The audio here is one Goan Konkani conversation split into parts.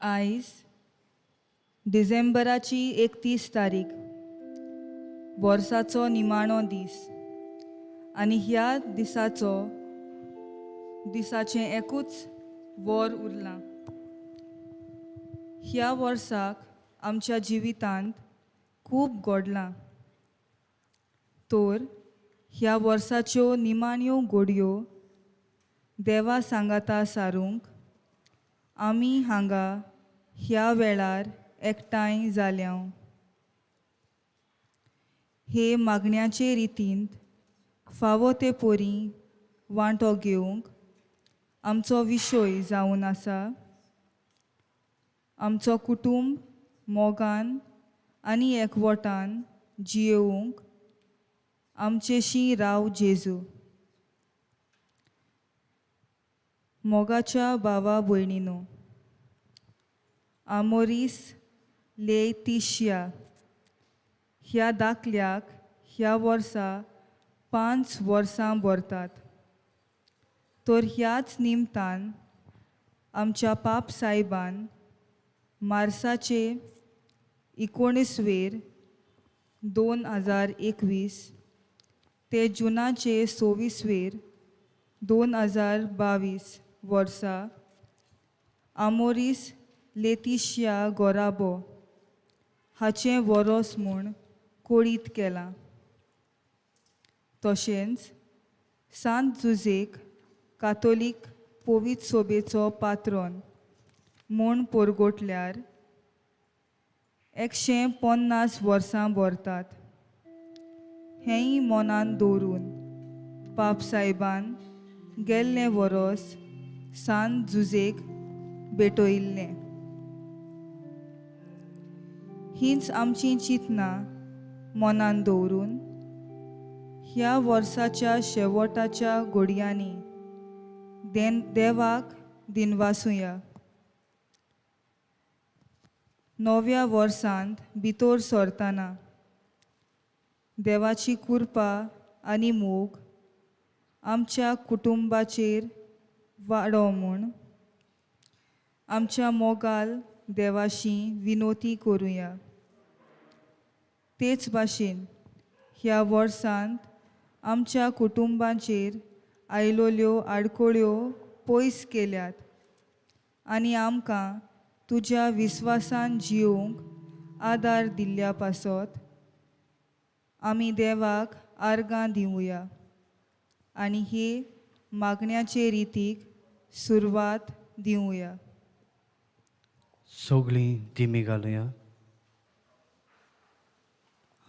आयज डिसेंबराची 31 तारीख, वर्साचो निमाणो दीस आनी ह्या दिसाचो दिसाचें एकूच वर उरलां. ह्या वर्साक आमच्या जिवितांत खूब घडलां, तर ह्या वर्साच्यो निमाण्यो घडयो देवा सांगाता सारूंक आमी हांगा ह्या वेळार एकठांय जाल्या. हे मागण्याचे रितींत फावो ते पोरी वांटो घेवंक आमचो विशय जावन आसा आमचो कुटुंब मोगान आनी एकवटान जियेवंक आमचेशी राव जेजू. मोगाच्या भावा भयणीनो, आमोरीस लेतिशिया ह्या दाखल्याक ह्या वर्सा 5 वर्सां भरतात, तर ह्याच निमतान आमच्या पाप सायबान मार्साचे 19वेर 2021 ते जुनाचे 26वेर 2022 वर्सा आमोरीस लेतिशिया गोराबो हाचें वरोस म्हूण कोळीत केलां. तशेंच सांत जुझेक कातोलीक पवित्र सोबेचो पात्रोन म्हूण पोरगोटल्यार 150 वर्सां भरतात. हेंय मनान दवरून पाप सायबान गेल्लें वरोस सांत जुझेक भेटयिल्लें. हींच आमचीं चिंतनां मनान दवरून ह्या वर्साच्या शेवटाच्या घडयांनी देवाक दिनवासुया. नव्या वर्सांत भितर सरतना देवाची कृपा आनी मोग आमच्या कुटुंबाचेर वाडो म्हूण आमच्या मोगाल देवाशी विनोती करुया. तेच भाशेन ह्या वर्सांत आमच्या कुटुंबाचेर आयलोल्यो आडखळ्यो पयस केल्यात आनी आमकां तुज्या विस्वासान जिवंक आदार दिल्ल्या पासत आमी देवाक आर्गां दिवया आनी हे मागण्याचे रितीक सुरवात दिवया. सगळीं दिमी घालुया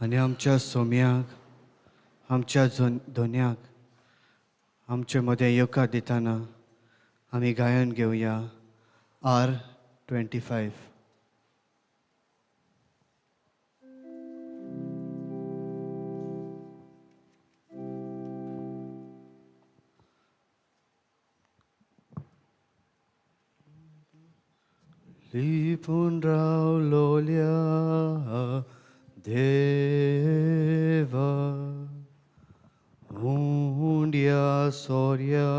आनी आमच्या सोम्याक, आमच्या धन्याक आमचे मदें येवकार दितना आमी गायन घेवया R25. लिपून रावलोल्या देवा, उंड्या सोर्या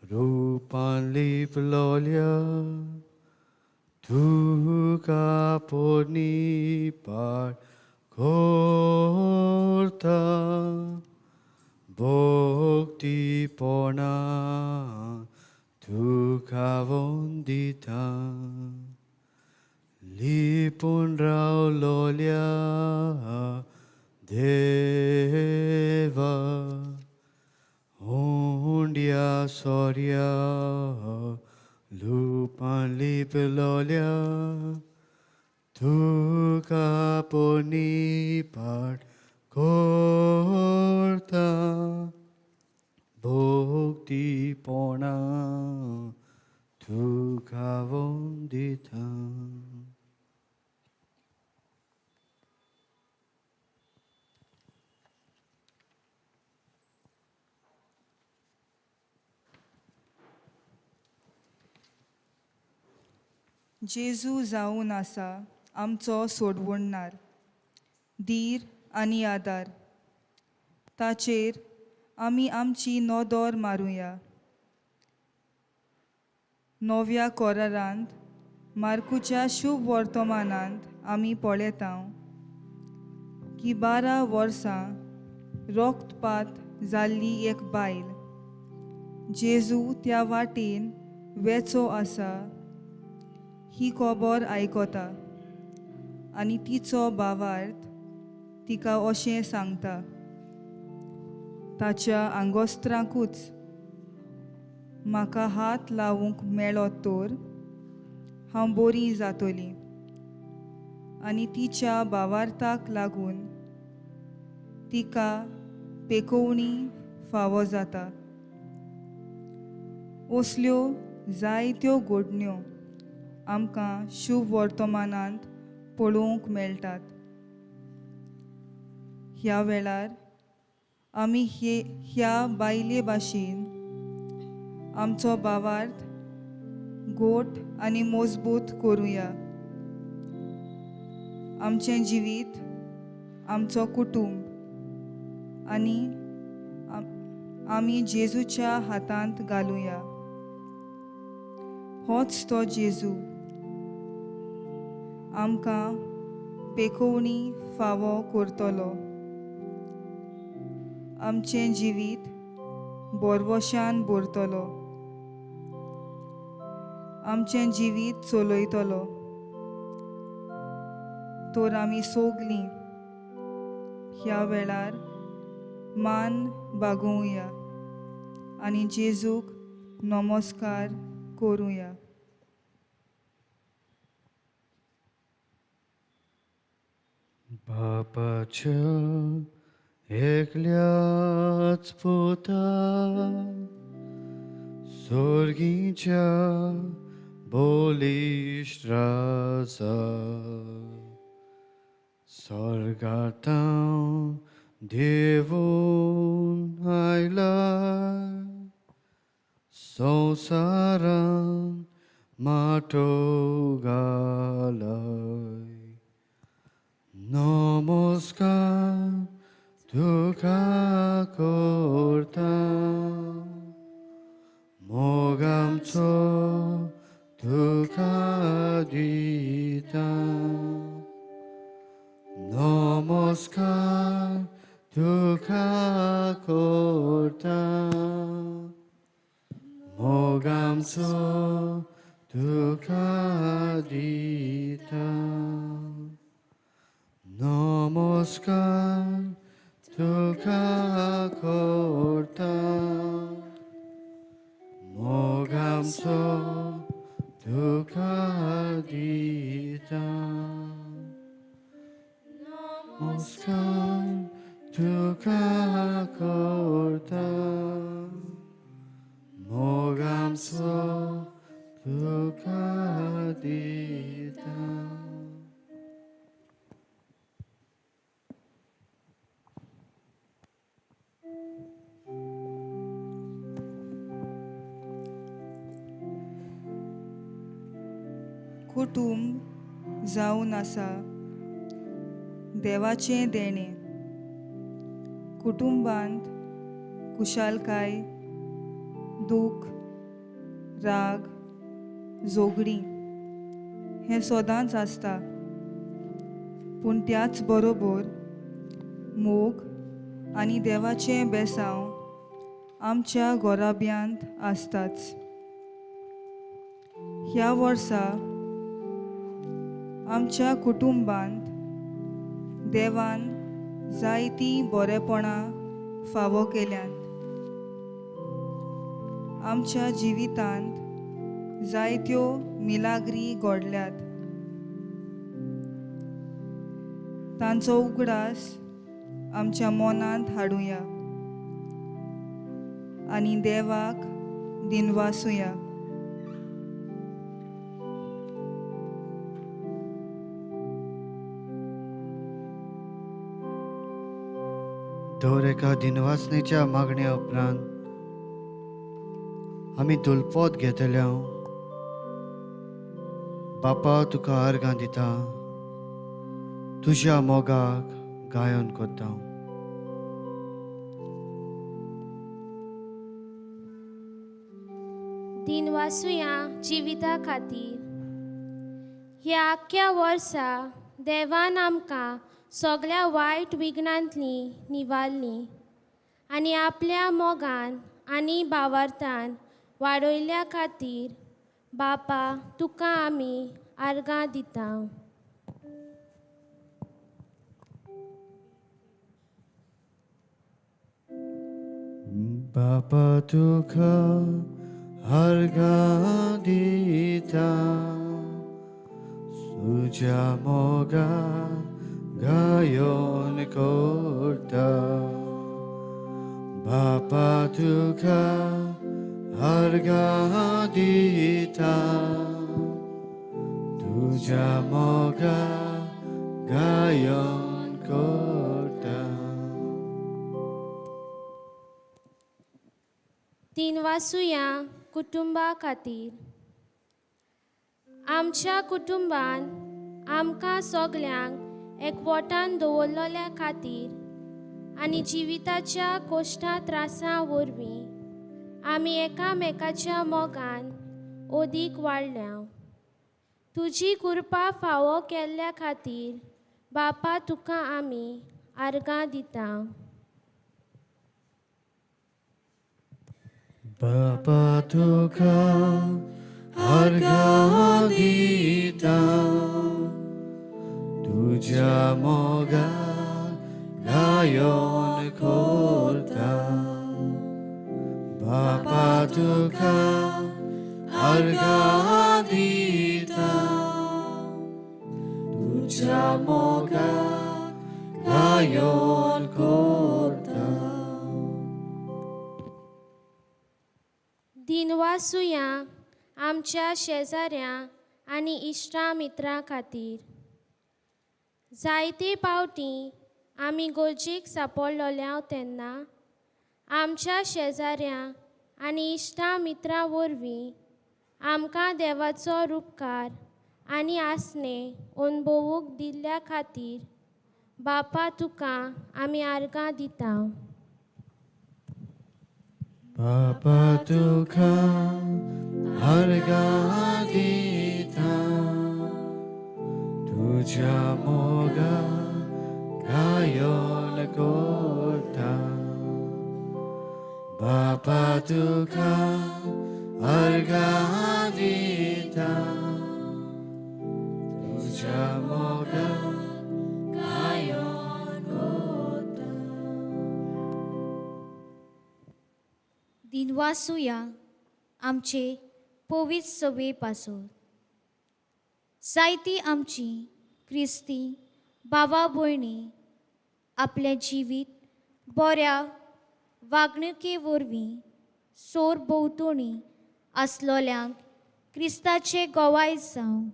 रुपान लिपलोल्या, तुका पोरणी पाठ करता, भक्तीपणा तुका वंदिता. लिपून रावलोल्या देवा, उंड्या सोर्या लुपान लिपलोल्या, तुका पोरणी पाठ करता, भक्तीपणा तुका वंदिता. जेजू जावन आसा आमचो सोडवणदार, धीर आनी आदार. ताचेर आमी आमची नदर मारुया. नव्या कोरारांत मार्कूच्या शुभ वर्तमानांत आमी पळयता की 12 वर्सां रक्तपात जाल्ली एक बायल जेजू त्या वाटेन वेचो आसा ही खबर आयकता आनी तिचो भावार्थ तिका अशें सांगता, ताच्या आंगोस्त्राकूच म्हाका हात लावूंक मेळत तर हांव बरी जातली. आनी तिच्या भावार्थाक लागून तिका पेकोवणी फावो जाता. असल्यो जायत्यो घडण्यो आमकां शुभ वर्तमानांत पळोवंक मेळटात. ह्या वेळार आमी ह्या बायले भाशेन आमचो भावार्थ गोट आनी मजबूत करुया. आमचें जिवीत, आमचो कुटुंब आनी आमी जेजूच्या हातांत घालुया. होच तो जेजू आमकां पेकोवणी फावो करतलो. आमचें जिवीत बोरवशान भरतलो, आमचें जिवीत चलयतलो. तर आमी सोगलीं ह्या वेळार मान बागोवया आनी जेजूक नमस्कार करुया. बापाच्या एकल्याच पुता सोर्गीच्या बलिश्ट राजा स्वर्गांतल्यान देवून आयला संवसारांत माटो घालय. नमस्कार तुका करता मोग आमचो तुका दिता. नमस्कार तुका करता मोग आमचो तुका दिता. नमस्कार तुका करता मोग आमचो तुका दिता. नमस्कार तुका करता मोग आमचो तुका दिता. कुटुंब जावन आसा देवाचें देणें. कुटुंबांत खुशालकाय, दूख, राग, झगडीं हें सदांच आसता, पूण त्याच बरोबर मोग आनी देवाचें बेसांव आमच्या गोराब्यांत आसताच. ह्या वर्सा आमच्या कुटुंबांत देवान जायतीं बरेपणां फावो केल्यांत. आमच्या जिवितांत जायत्यो मिलाग्री घडल्यात. तांचो उगडास आमच्या मनांत हाडुया आनी देवाक दिनवासुया. दर एका दिनवासनेच्या मागण्या उपरांत आमी दुलपोत घेतल्या. बापा तुका अर्गां दिता, तुज्या मोगाक गायन करता. दिनवासुया जिविता खातीर. ह्या आख्ख्या वर्सा देवान आमकां सगळ्या वायट विघ्नांतली निवारली आनी आपल्या मोगान आनी भावार्थान वाडयल्या खातीर बापा तुका आमी आर्गां दिता. बापा तुका आर्गां दिता, तुज्या मोगा गायोन करता. बापा तुका आर्गां दिता, तुज्या मोगा गायोन करता. दिनवासुया कुटुंबा खातीर. आमच्या कुटुंबान आमकां सगल्यांक एकवटान दवरलेल्या खातीर आनी जिविताच्या कोश्टा त्रासां वरवीं आमी एकामेकाच्या मोगान ओदीक वाडल्या. तुजी कृपा फावो केल्ल्या खातीर बापा तुका आमी आर्गां दिता. बापा तुका आर्गां दिता, तुज्या मोगा गायोन करता. बापा तुका आर्गां दिता, तुज्या मोगा गायोन करता. दिनवासुया आमच्या शेजाऱ्यां आनी इश्टा मित्रां खातीर. जायते पावटी आमी गरजेक सांपडलेल्या तेन्ना आमच्या शेजाऱ्यां आनी इश्टा मित्रां वरवीं आमकां देवाचो रुपकार आनी आसणे अणभवूंक दिल्ल्या खातीर बापा तुका आमी आर्गां दिता. बापा तुका आर्गां दिता, तुज्या मोगा गायोन करता. बापा तुका आर्गां दिता, तुज्या मोगा गायोन करता. दिनवासुया आमचे पवित्र सवे पासत. जायती आमची क्रिस्ती भावा भयणी आपलें जिवीत बऱ्या वागणुके वरवीं सोर भोंवतणी आसलोल्यांक क्रिस्ताचे गवाय जावंक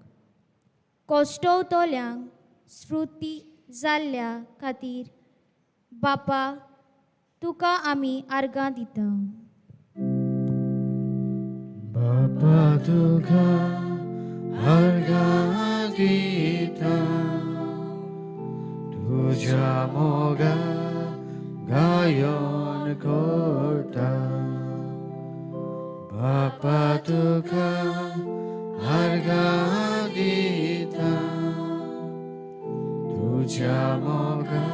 कोश्टवतल्यांक स्फूर्ती जाल्ल्या खातीर बापा तुका आमी आर्गां दिता. बापा तुका आर्गां दिता, तुज्या मोगा गायोन करता. बापा तुका आर्गां दिता, तुज्या मोगा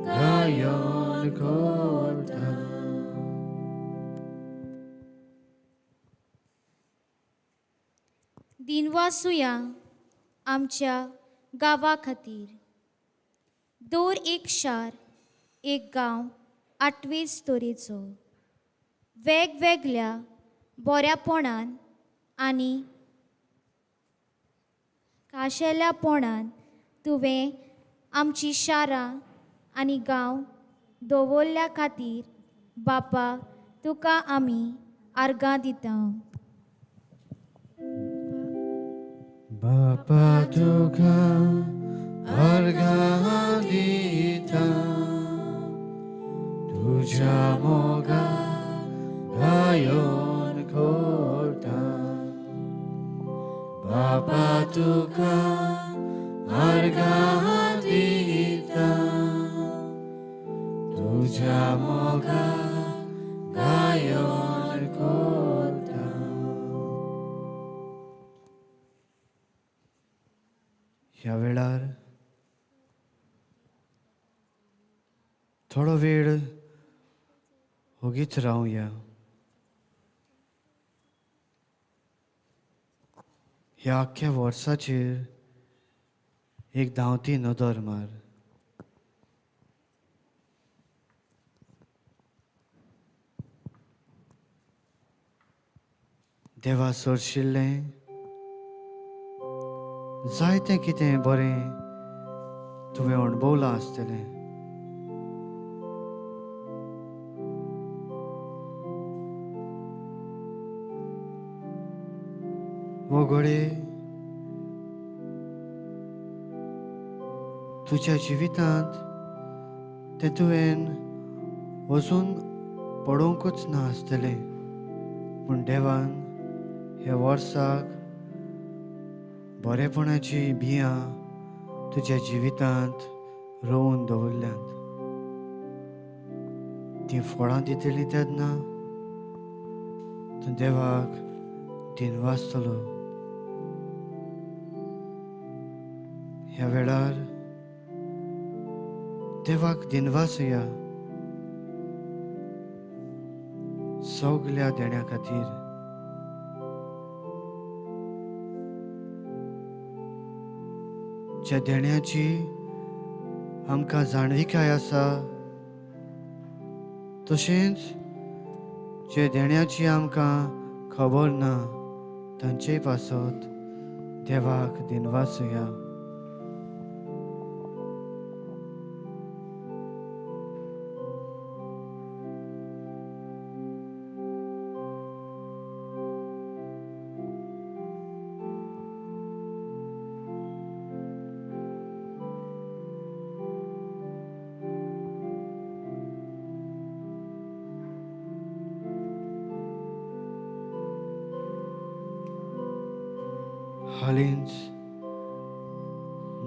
गायोन करता. दिनवासुया आमच्या गांवा खातीर. दर एक शार एक गांव आठवेच तरेचो वेगवेगळ्या बऱ्यापणान आनी खाशेल्यापणान तुवें आमची शारां आनी गांव दवरल्या खातीर बापा तुका आमी आर्गां दिता. बापा तुका आर्गां दिता, तुज्या मोगा गायोन करता. बापा तुका आर्गां दिता, तुज्या मोगा गायोन करता. थोडो वेळ ओगीच रावया. ह्या आख्ख्या वर्साचेर एक धांवती नदर मार. देवा सोरशिल्लें जायतें कितें बरें तुवें अणभवलां आसतलें. वो घडये तुज्या जिवितांत तें तुवें वचून पळोवंकूच ना आसतलें, पूण देवान ह्या वर्साक बरेपणाची बियां तुज्या जिवितांत रोवन दवरल्यांत. तीं फळां दितलीं तेन्ना तूं देवाक दिनवासतलो. ह्या वेळार देवाक दिनवासया सगल्या देण्या खातीर. ज्या देण्याची आमकां जाणविकाय आसा, तशेंच जे देण्याची आमकां खबर ना तांचे पासत देवाक दिनवासया. हालींच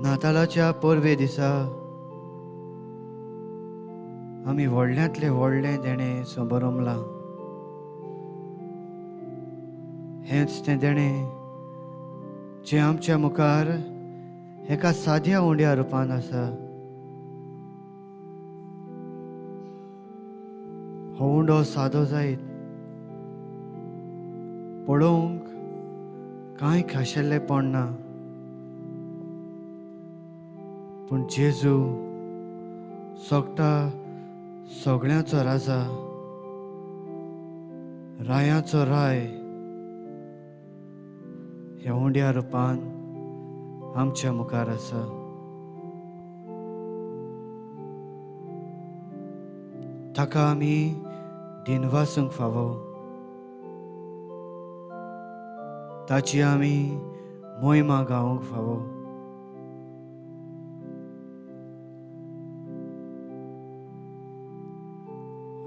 नातालाच्या परबे दिसा आमी व्हडल्यांतलें व्हडलें देणें संबरमलां. हेंच तें देणें जें आमच्या मुखार एका साद्या उंड्या रुपान आसा. हो उंडो सादो जायत पळोवंक कांय खाशेलेंपण ना, पूण जेजू सोगटा सगळ्यांचो राजा, रायांचो राय ह्या उंड्या रुपान आमच्या मुखार आसा. ताका आमी दिनवासूंक फावो, ताची आमी मोहिमा गावंक फावो.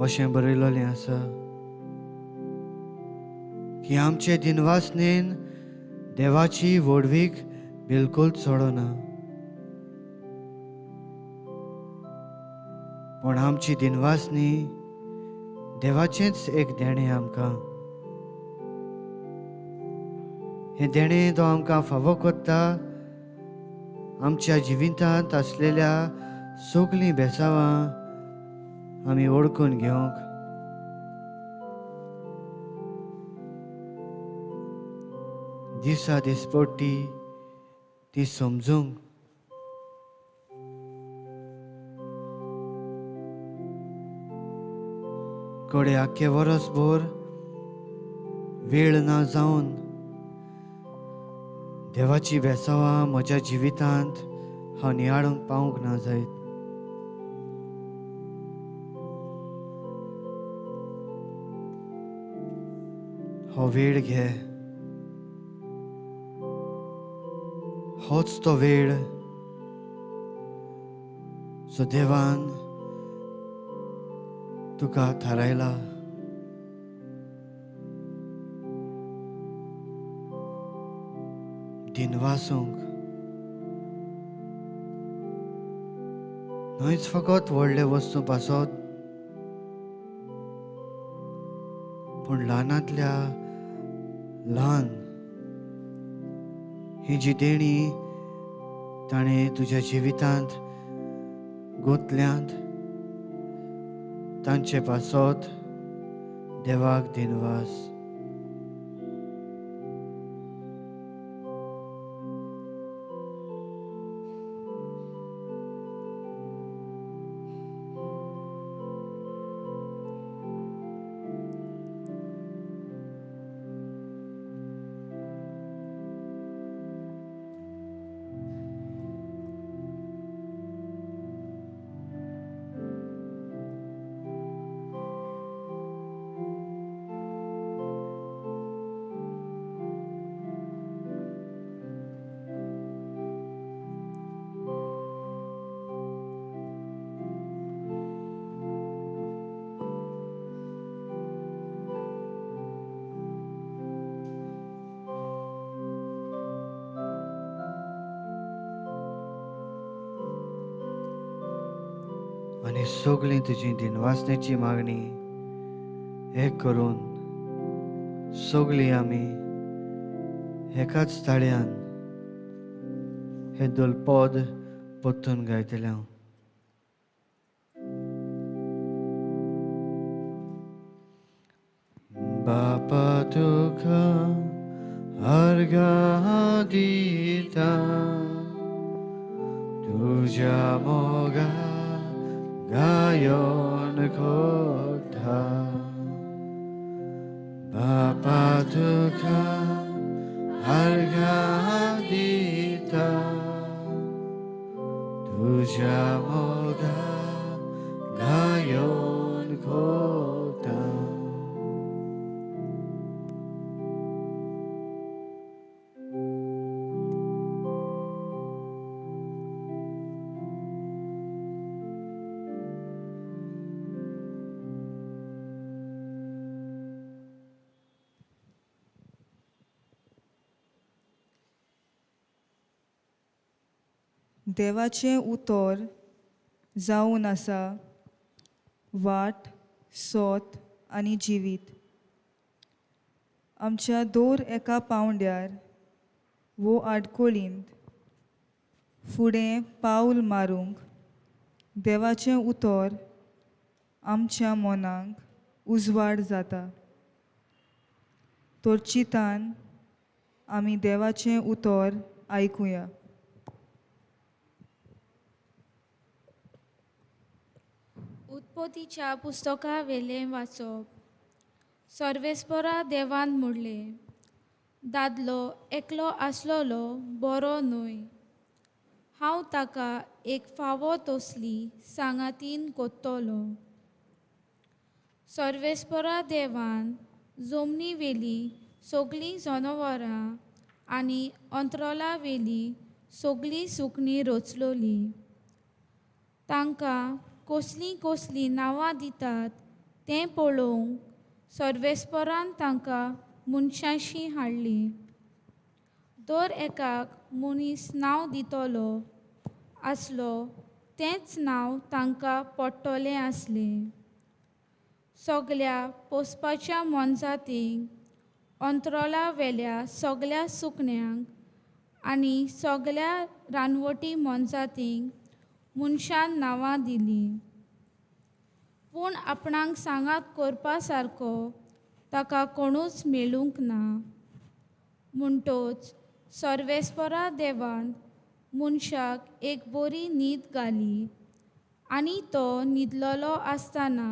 अशें बरयलेलें आसा की आमचे दिनवासनेन देवाची व्हडवीक बिलकूल चडना, पूण आमची दिनवासनी देवाचेंच एक देणें आमकां. हें देणें तो आमकां फावो करता आमच्या जिवितांत आसलेल्या सगळीं बेसावां आमी वळखून घेवंक. दिसा दिसपट्टी ती समजूंक. घडये आख्खें वरसभर वेळ ना जावन देवाची बेसावां म्हज्या जिवितांत हांव नियाळूंक पावूंक ना जायत. हो वेळ घे, होच तो वेळ जो देवान तुका थारायला. दिनवासूंक न्हयच फकत व्हडले वस्तू पासत, पूण ल्हानांतल्या ल्हान ही जी देणी ताणें तुज्या जिवितांत गुंतल्यांत तांचे पासत देवाक दिनवास. आनी सगळीं तुजी दिनवासनेची मागणी एक करून सगळीं आमी एकाच ताळ्यान हे दोलपद परतून गायतले हांव. बापा तुका अर्घां दिता तुज्या मोगा गायन कोता. बापा तुका अर्घां दिता तुज्या मोगा गायन कोता. देवाचें उतर जावन आसा वाट, सोत आनी जिवीत. आमच्या दर एका पावंड्यार वो आडकोळींत फुडें पावल मारूंक देवाचें उतर आमच्या मनाक उजवाड जाता. तर चिंतान आमी देवाचें उतर आयकुया. उत्पत्तीच्या पुस्तका वेलें वाचप. सर्वेस्परा देवान म्हणलें, दादलो एकलो आसलेलो बरो न्हय, हांव ताका एक फावो तसली सांगातीन कोत्तलो. सर्वेस्परा देवान जमनी वेली सगळीं जनावरां आनी अंतराळा वेली सगळीं सुकणीं रचलोली. तांकां कसलीं कसलीं नांवां दितात तें पळोवंक सर्वेस्परान तांकां मनशांशी हाडली. दर एकाक मनीस नांव दितलो आसलो तेंच नांव तांकां पडटलें आसलें. सगल्या पोसपाच्या मोनजातींक, अंतराळा वेल्या सगल्या सुकण्यांक आनी सगल्या रानवटी मोनजातींक मनशान नांवां दिलीं. पूण आपणाक सांगात करपा सारको ताका कोणूच मेळूंक ना. म्हणटोच सर्वेस्परा देवान मनशाक एक बरी न्हीद घाली आनी तो न्हिदलेलो आसतना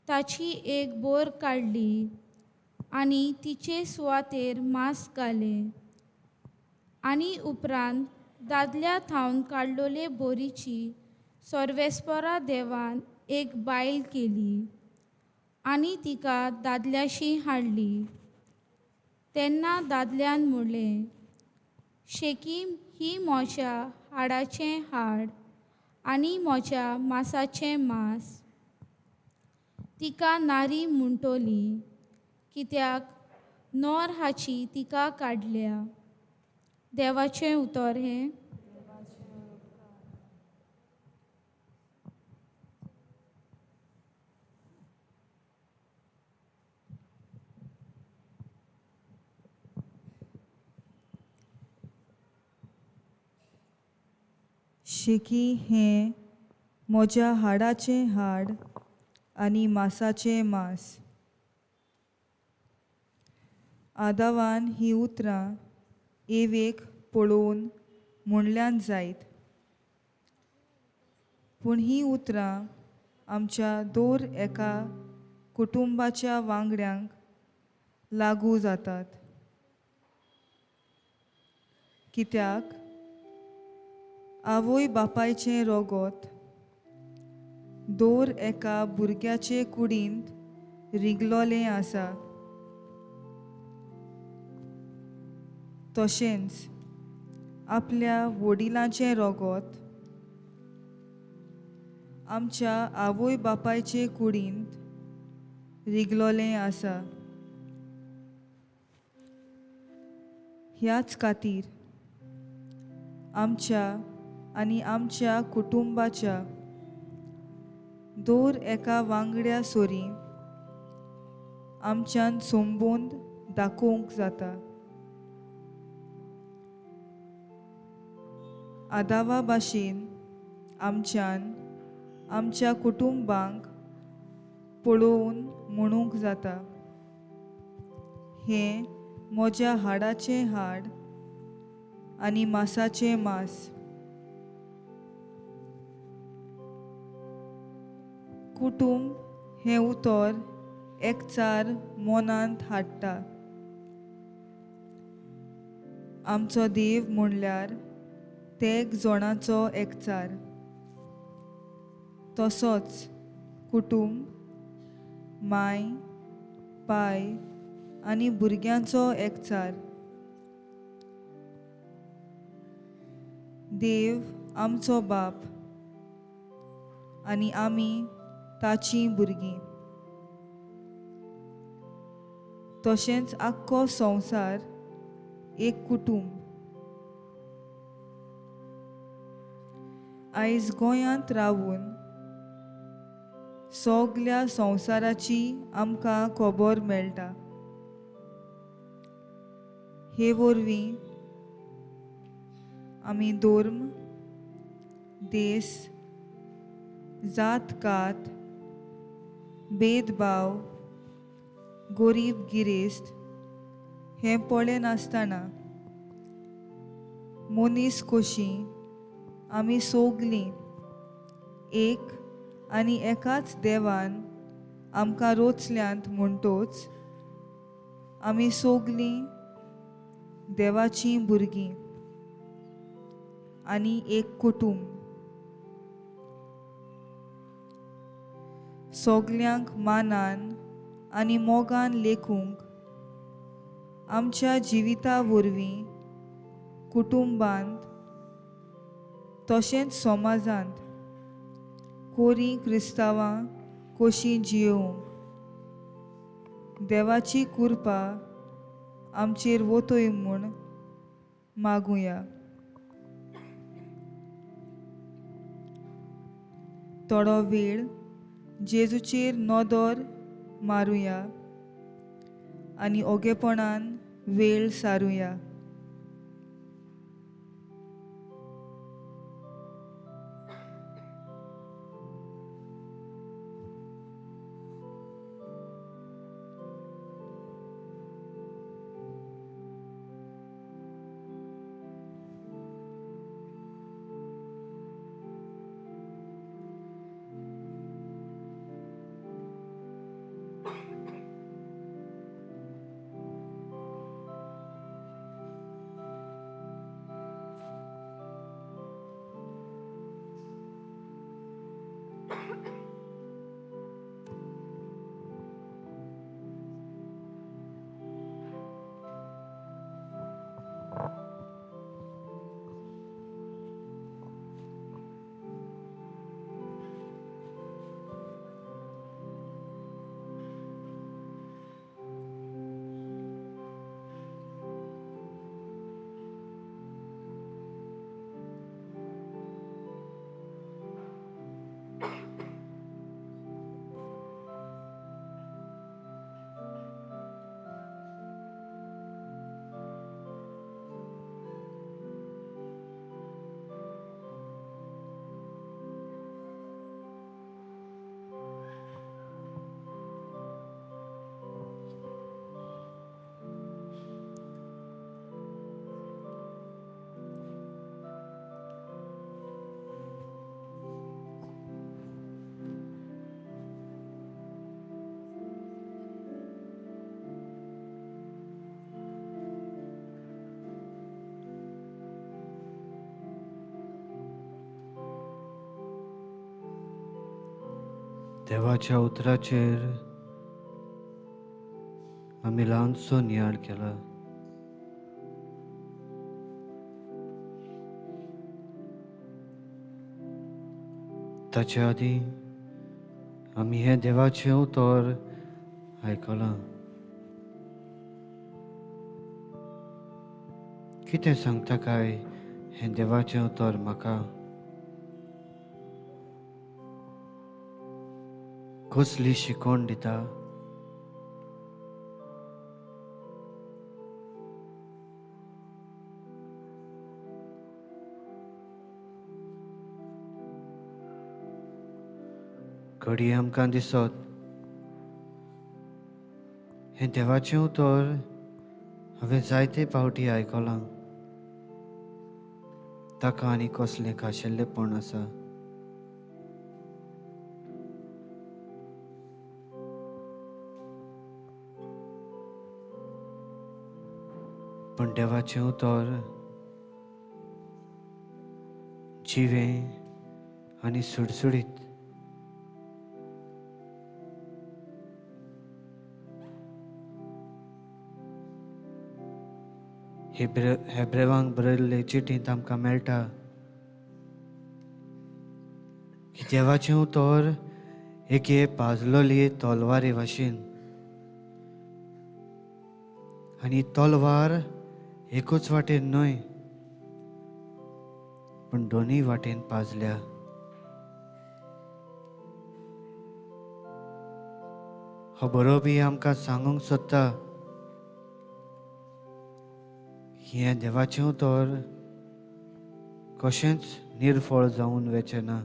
ताची एक बोर काडली आनी तिचे सुवातेर मांस घालें. आनी उपरांत दादल्या थावन काडलोले बोरीची सर्वेस्परा देवान एक बायल केली आनी तिका दादल्याशी हाडली. तेन्ना दादल्यान म्हणलें, शेकी ही म्हज्या हाडाचें हाड आनी म्हज्या मांसाचें मांस. तिका नारी म्हणटली, कित्याक नर हाची तिका काडल्या. देवाचें उतर हें. शेकी हें म्हज्या हाडाचें हाड आनी मासाचें मांस. आदावान हीं उतरां एवेक पळोवन म्हणल्यान जायत, पूण हीं उतरां आमच्या दर एका कुटुंबाच्या वांगड्यांक लागू जातात. कित्याक आवय बापायचें रोगोत दर एका भुरग्याचे कुडींत रिगलोलें आसा. तशेंच आपल्या वडिलांचें रोगोत आमच्या आवय बापायचे कुडींत रिगलोलें आसा. ह्याच खातीर आमच्या आनी आमच्या कुटुंबाच्या दर एका वांगड्या सोरी आमच्यान संबंद दाखोवंक जाता. आदावा भाशेन आमच्यान आमच्या कुटुंबांक पळोवन म्हणूंक जाता, हें म्हज्या हाडाचें हाड आनी मासाचें मांस. कुटुंब हें उतर एकचार मनांत हाडटा. आमचो देव म्हणल्यार तेग जणांचो एकचार. तसोच कुटुंब माय पाय आनी भुरग्यांचो एकचार. देव आमचो बाप आनी आमी ताचीं भुरगीं. तशेंच आख्खो संवसार एक कुटुंब. आयज गोंयांत रावून सगल्या संवसाराची आमकां खबर मेळटा. हे वरवीं आमी धर्म, देश, जात कात, भेदभाव, गरीब गिरेस्त हें पळयनासतना मनीस कशी आमी सगलीं एक आनी एकाच देवान आमकां रोचल्यांत म्हणटोच आमी सगलीं देवाचीं भुरगीं आनी एक कुटुंब. सगल्यांक मानान आनी मोगान लेखूंक आमच्या जिविता वरवीं कुटुंबांत तशेंच समाजांत कोरी क्रिस्तांवां कशीं जियोवंक देवाची कृपा आमचेर वतय म्हूण मागुया. थोडो वेळ जेजूचेर नदर मारुया आनी ओगेपणान वेळ सारुया. देवाच्या उतराचेर आमी ल्हानसो नियाळ केला. ताचे आदीं आमी हें देवाचें उतर आयकलां. कितें सांगता काय हें देवाचें उतर म्हाका? कसली शिकवण दिता? घडये आमकां दिसत हें देवाचें उतर हांवें जायते फावटी आयकलां, ताका आनी कसलें खाशेल्लेपण आसा? पूण देवाचें उतर जिवें आनी सुडसुडीत. हेब्रेवांक बरयल्ले चिटींत आमकां मेळटा की देवाचें उतर एके पाजलोली तलवारी भाशेन, आनी तलवार एकूच वाटेन न्हय पूण दोनूय वाटेन पाजल्या. हो बरोवपी आमकां सांगूंक सोदता हें देवाचें उतर कशेंच निर्फळ जावन वचें ना.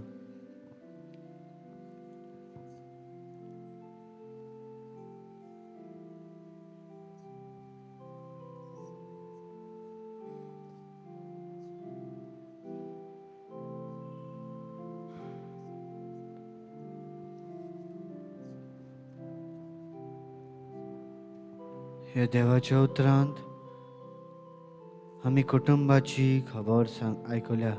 ह्या देवाच्या उतरांत आमी कुटुंबाची खबर आयकल्या.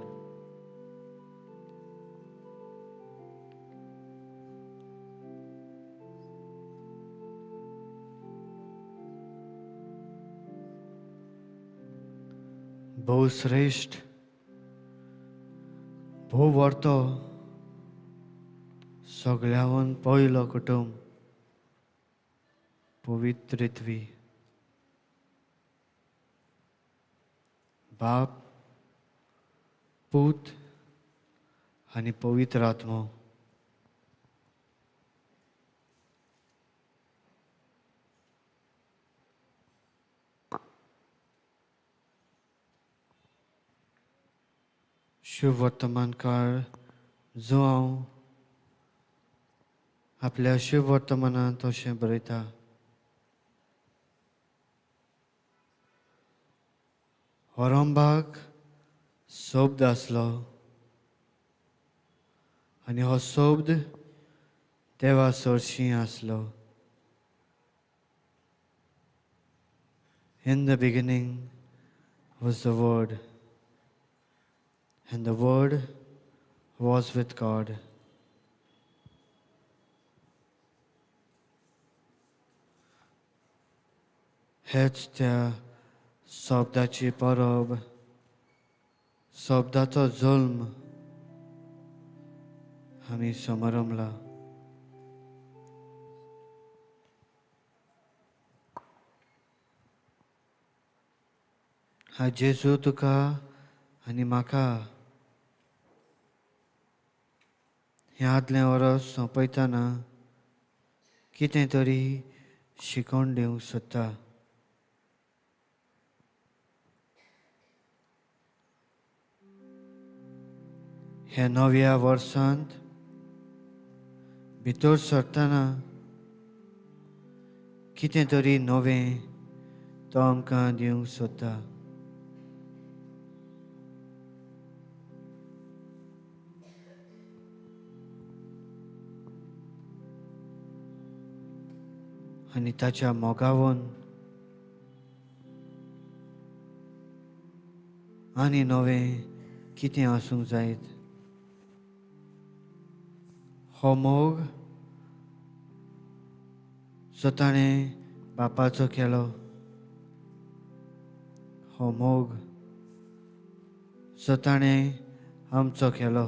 भोव श्रेश्ठ, भोव वर्तो, सगळ्यावन पयलो कुटुंब पवित्रत्वी. बाप, पूत आनी पवित्र आत्मो. शुभ वर्तमानकार जो हांव आपल्या शुभ वर्तमानांत अशें बरयता, होरंबाक शब्द आसलो आनी हो शब्द देवा सरशीं आसलो. In the beginning was the Word, and the Word was with God. हेच त्या शब्दाची परब, शब्दाचो जल्म आमी समारंभला. हा जेजू तुका आनी म्हाका हें आदलें वरस सोंपयतना कितें तरी शिकोवन दिवंक सोदता. ह्या नव्या वर्सांत भितर सरतना कितें तरी नवें तो आमकां दिवंक सोदता. आनी ताच्या मोगावन आनी नवें कितें आसूंक जायत. हो मोग जो ताणें बापाचो केलो, हो मोग जो ताणें आमचो केलो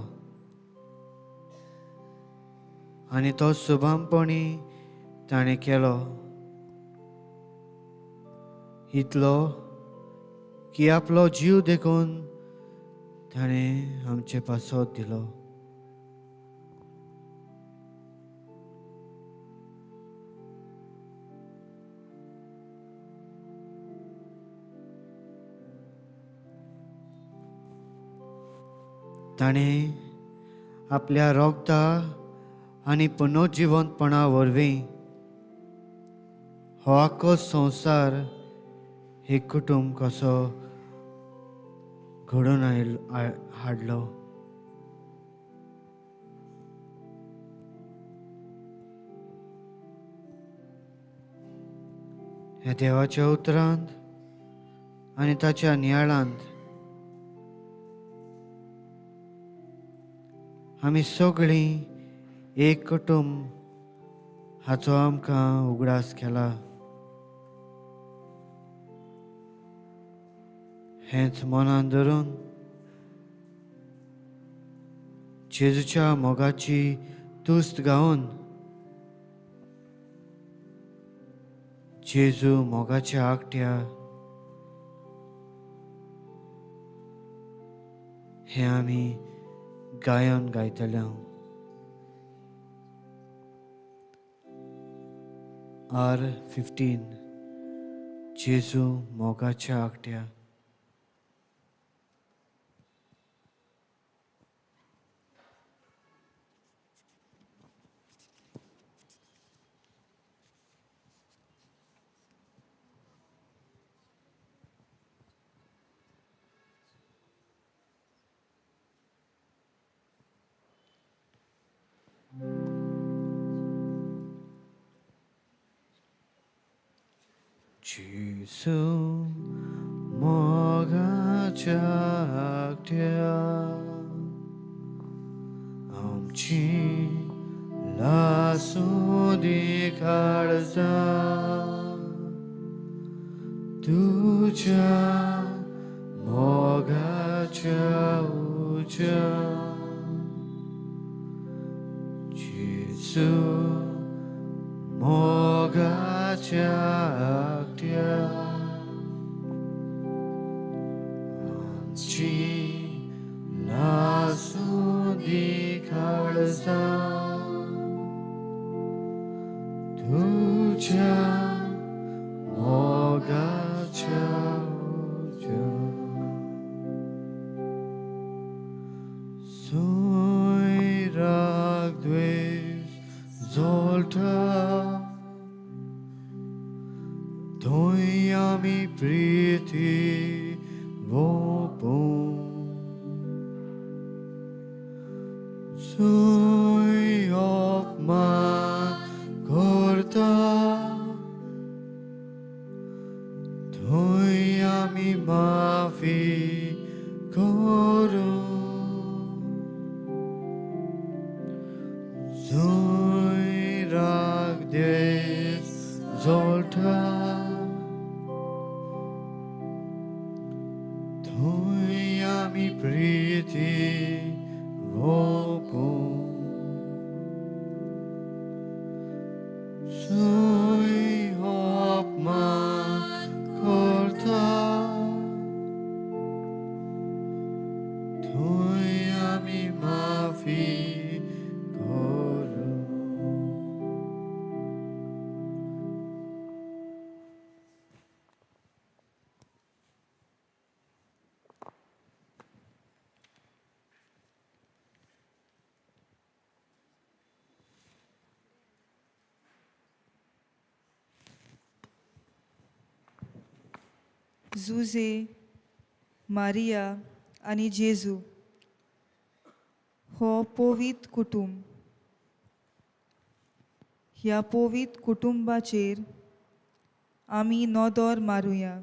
आनी तो सुभामपणी ताणें केलो इतलो की आपलो जीव देखून ताणें आमचे पासत दिलो. ताणें आपल्या रोगता आनी पुनर्जिवंतपणा वरवीं हो आख्खो संवसार एक कुटुंब कसो घडोवन हाडलो. ह्या देवाच्या उतरांत आनी ताच्या नियाळांत आमी सगळीं एक कुटुंब हाचो आमकां उगडास केला. हेंच मनान धरून जेजूच्या मोगाची तुस्त गावन जेजू मोगाच्या आकट्या हें आमी गायन गायतले. R15 जेजू मोगाच्या आकट्या. जेजू मोगाच्या आकट्या आमची लासूं काळजा तुझ्या मोगाच्या उज्या जेजू मोगाच्या आकट्या आमची लासूं काळजा तुझ्या मोगाच्या उज्या सुय राग द्वेष जोळटा थंय आमी प्रिती वोपूं सुय अपमान करता थंय आमी माफी करूं सुय राग द्वेष जोळटा थंय आमी प्रिती वोपूं सुय अपमान करता थंय आमी माफी करूं. जुजे, मारिया आनी जेजू हो पवित्र कुटुंब. ह्या पवित्र कुटुंबाचेर आमी नदर मारुया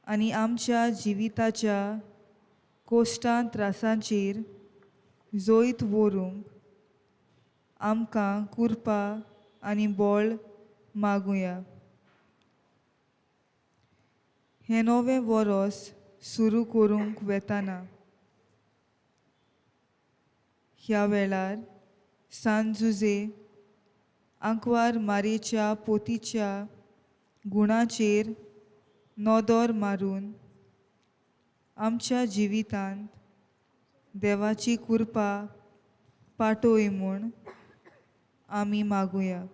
आनी आमच्या जिविताच्या कोश्टां त्रासांचेर जैत व्हरूंक आमकां कृपा आनी बळ मागुया. हें नवें वरोस सुरू करूंक वेताना ह्या वेळार सान जुजे आंकवार मारयेच्या पोतीच्या गुणाचेर नदर मारून आमच्या जिवितांत देवाची कृपा पाटोय म्हूण आमी मागुया.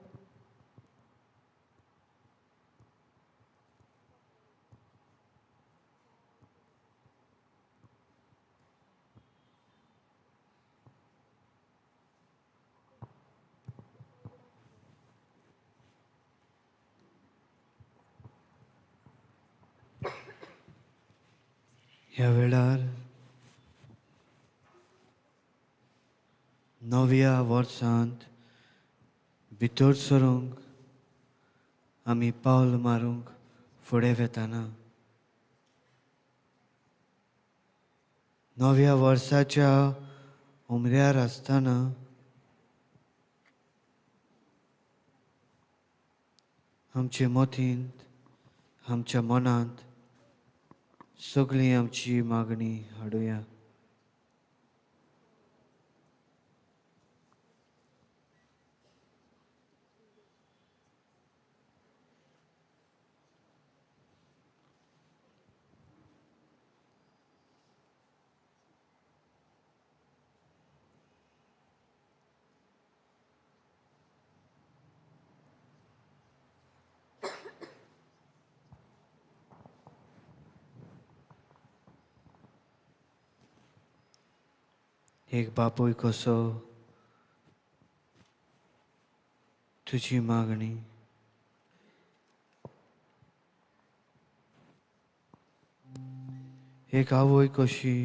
ह्या वेळार नव्या वर्सांत भितर सरूंक आमी पावल मारूंक फुडें वेताना नव्या वर्साच्या उमऱ्यार आसतना आमचे मतींत आमच्या मनांत सगळी आमची मागणी हाडुया. एक बापूय कसो तुजी मागणी एक आवय कशी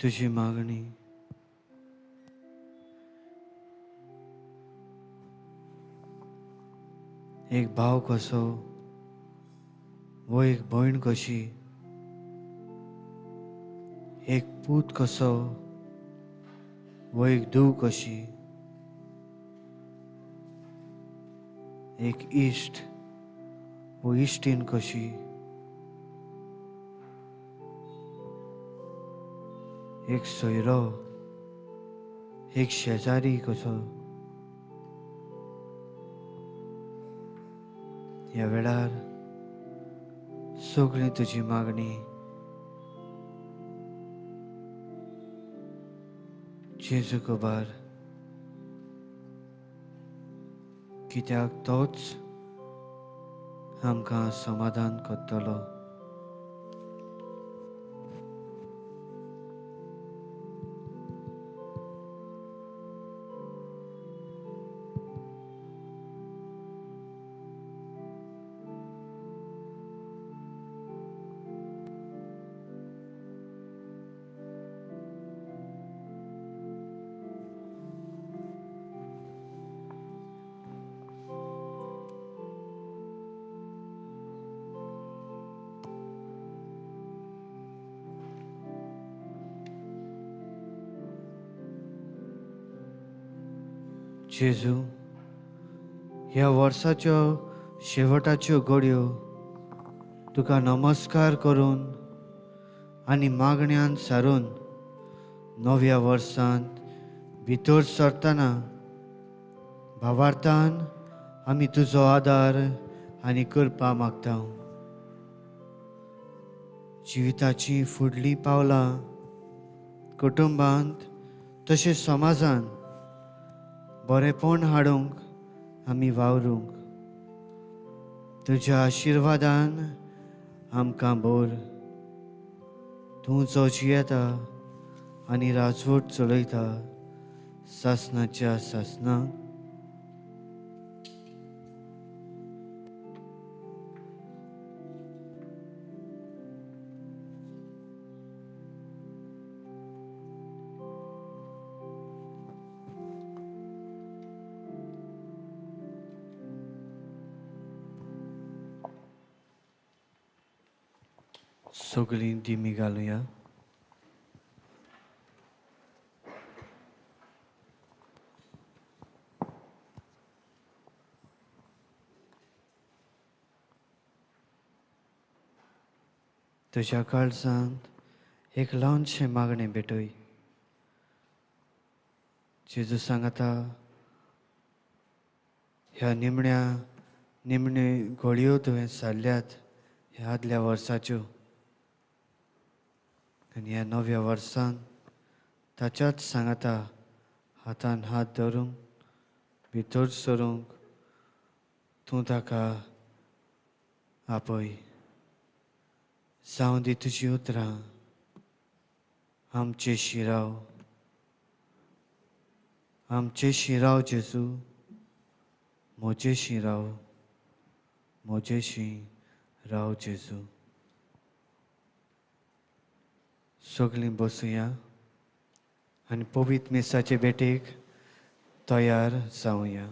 तुजी मागणी एक भाव कसो वो एक भयण कशी एक पूत कसो वो एक धूव कशी एक इश्ट वो इश्टीन कशी एक सोयरो एक शेजारी कसो. ह्या वेळार सगळी तुजी मागणी जेजू खबर कित्याक तोच आमकां समाधान करतलो. जेजू ह्या वर्साच्यो शेवटाच्यो घडयो तुका नमस्कार करून आनी मागण्यान सारून नव्या वर्सांत भितर सरतना भावार्थान आमी तुजो आदार आनी कृपा मागता. जिविताची फुडलीं पावलां कुटुंबांत तशेंच समाजांत बरेपण हाडूंक आमी वावरूंक तुज्या आशिर्वादान आमकां भर. तूं जो जियेता आनी राजवट चलयता सासनाच्या सासनाक. सगळीं दिमी घालुया. तुज्या काळजांत एक ल्हानशें मागणें भेटय. जेजू सांगता ह्या निमण्या निमण्यो घोळयो तुवें सारल्यात ह्या आदल्या वर्साच्यो आनी ह्या नव्या वर्सान ताच्याच सांगाता हातान हात धरूंक भितर सरूंक तूं ताका आपय. जावं दी तुजीं उतरां आमचे शिराव, आमचे शिराव जेजू, म्हजे शिराव, म्हजेशी राव जेजू. सगळीं बसुया आनी पवित्र मिसाचे भेटेक तयार जावया.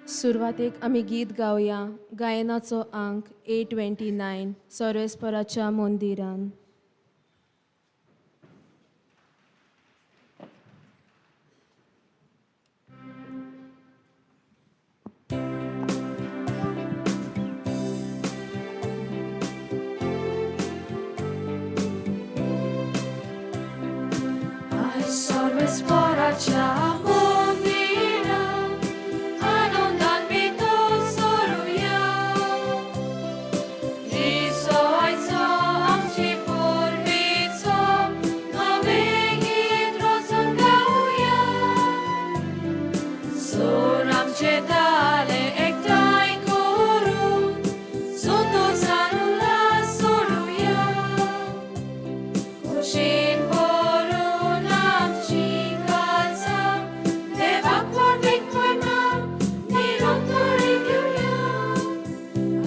सुरवातेक आमी गीत गावया. गायनाचो आंक 829, सर्वेस्पराच्या मंदिरान. सर्वेस्पराच्या मंदिरान आनंदान भितर सरुया. दिसो आयचो आमची परबेचो नवें गीत रचून गावया. सोर आमचे दाले एकठांय करून संतोसान उल्हास सोडुया. खुशीन भरून आमची काळजां देवाक परबीक म्हयमा निरंतर घेवया.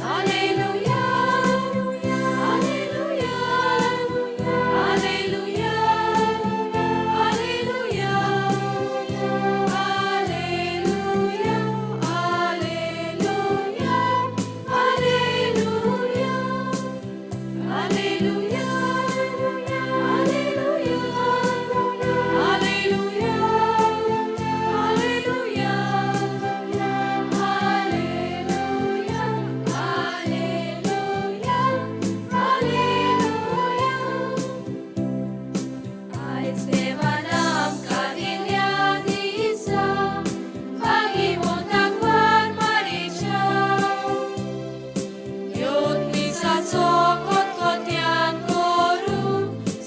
Hallelujah, hallelujah, hallelujah, hallelujah, hallelujah, hallelujah, hallelujah. Hallelujah, hallelujah, hallelujah, hallelujah, hallelujah, hallelujah. आयज देवान आमकां दिल्या दिसा भागीवंताक वार मारीच्या. येवन मिसाचो खतखत्यान करून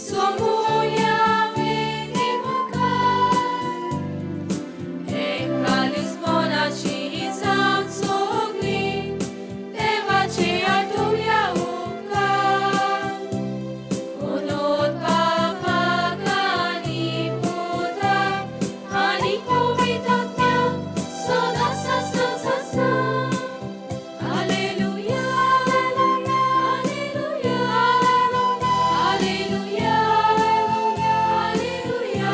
सोमुया वेदी मुखार. एकालिसपणाची जावन सगळीं देवाचे आठोवया उपकार. उनोत बापाक आनी पुताक आनी पवित्र आत्म्याक सदां सदां सदां. Hallelujah, hallelujah, hallelujah, hallelujah, hallelujah, hallelujah,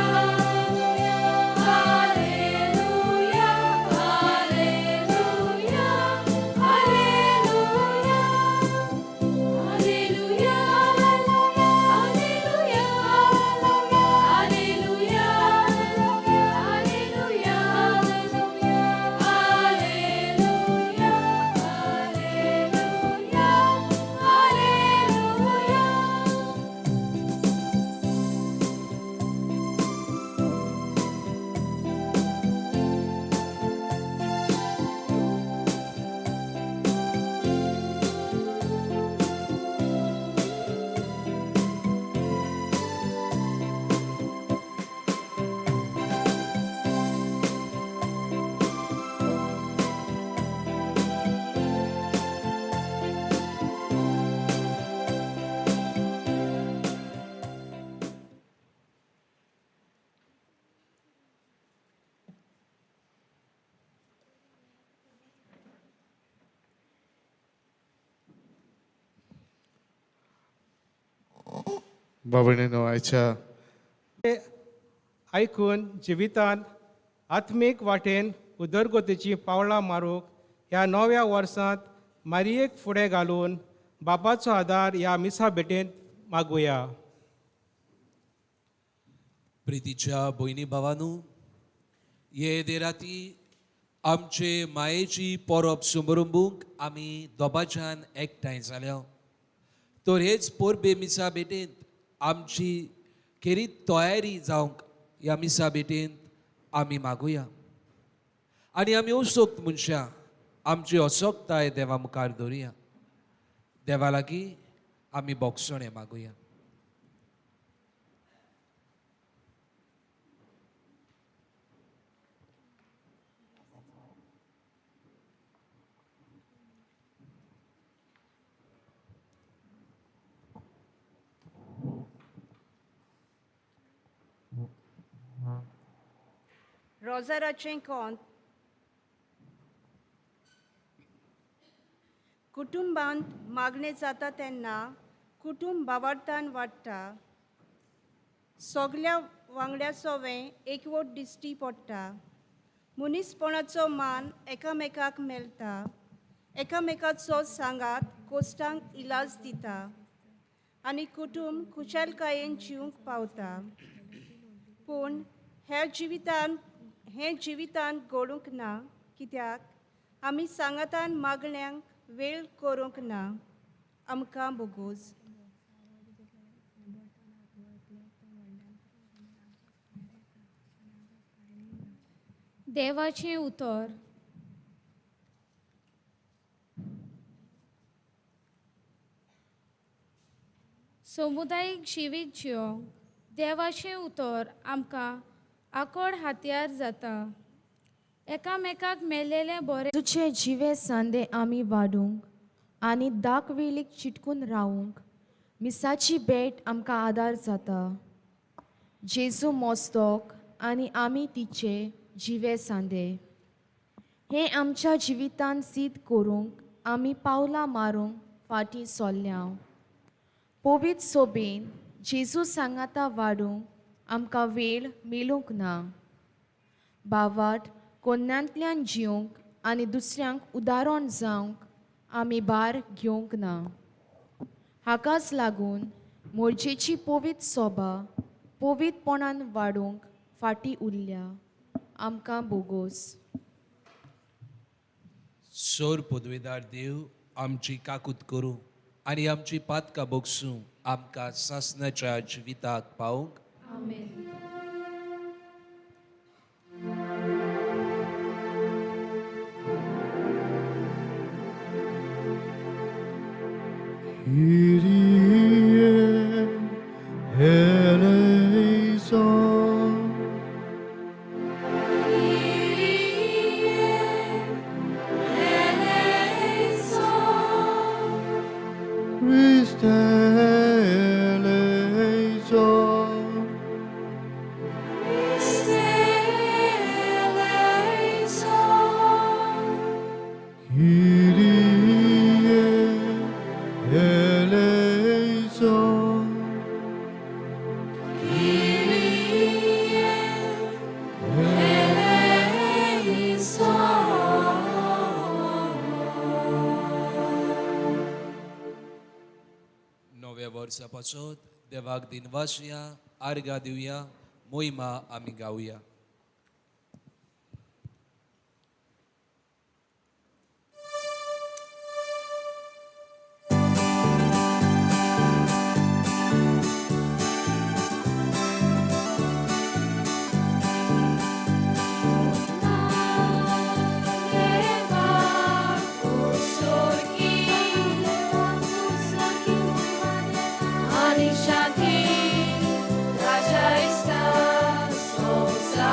hallelujah, hallelujah, hallelujah, hallelujah, hallelujah, hallelujah, hallelujah, hallelujah. भावणीनो, आयच्या आयकून जिवितांत आत्मीक वाटेन उदरगतीची पावलां मारूंक ह्या नव्या वर्सांत मारयेक फुडें घालून बापाचो आदार ह्या मिसा भेटेंत मागुया. प्रितीच्या भयणी भावानू, हे दे राती आमचे मायेची परब सुमरुंबूंक आमी दोबाच्यान एकठांय जाल्या. तर हेच परबे मिसा भेटेंत आमची खेरीत तयारी जावंक ह्या मिसा भेटेंत आमी मागुया आनी आमी असोक्त मनशां आमची असोक्ताय देवा मुखार दवरुया. देवा लागीं आमी बोगसणें मागुया. रोजाराचें कोंत. कुटुंबांत मागणें जाता तेन्ना कुटुंब भावार्थान वाडटा. सगल्या वांगड्या सोवें एकवट दिश्टी पडटा. मनीसपणाचो मान एकामेकाक मेळटा, एकामेकाचो सांगात कोश्टांक इलाज दिता आनी कुटुंब खुशालकायेन जिवंक पावता. पूण ह्या जिवितान हें जिवितान घडूंक ना, कित्याक आमी सांगातान मागण्यांक वेळ करूंक ना. आमकां बोगोस. देवाचें उतर. समुदायीक जिवीत जिवंक देवाचें उतर आमकां आकड हातयार जाता. एकामेकाक मेळ्ळेलें बरें तुजे जिवे सांदे आमी वाडूंक आनी दाक वेलीक चिटकून रावूंक मिसाची भेट आमकां आदार जाता. जेजू मोस्तोक आनी आमी तिचे जिवे सांदे हें आमच्या जिवितान सिद्ध करूंक आमी पावलां मारूंक फाटीं सोल्ल्या. पवित्र सोबेन जेजू सांगाता वाडूंक आमकां वेळ मेळूंक ना. बावाट कोन्यांतल्यान जिवंक आनी दुसऱ्यांक उदाहरण जावंक आमी भार घेवंक ना. हाकाच लागून मोर्जेची पवित्र सोबा पवित्रपणान वाडूंक फाटीं उरल्या. आमकां बोगोस. सोर पदवेदार देव आमची काकूत करूं आनी आमची पातकां बोगसूं आमकां सासणाच्या जिविताक पावूंक. आमेन. Kyrie eleison. Christe eleison. Kyrie eleison. नव्या वर्सा पासत देवाक दिनवासया, आर्गां दिवया, मोहिमा आमी गावया. Ani Shanti, Raja Ista, Sosa.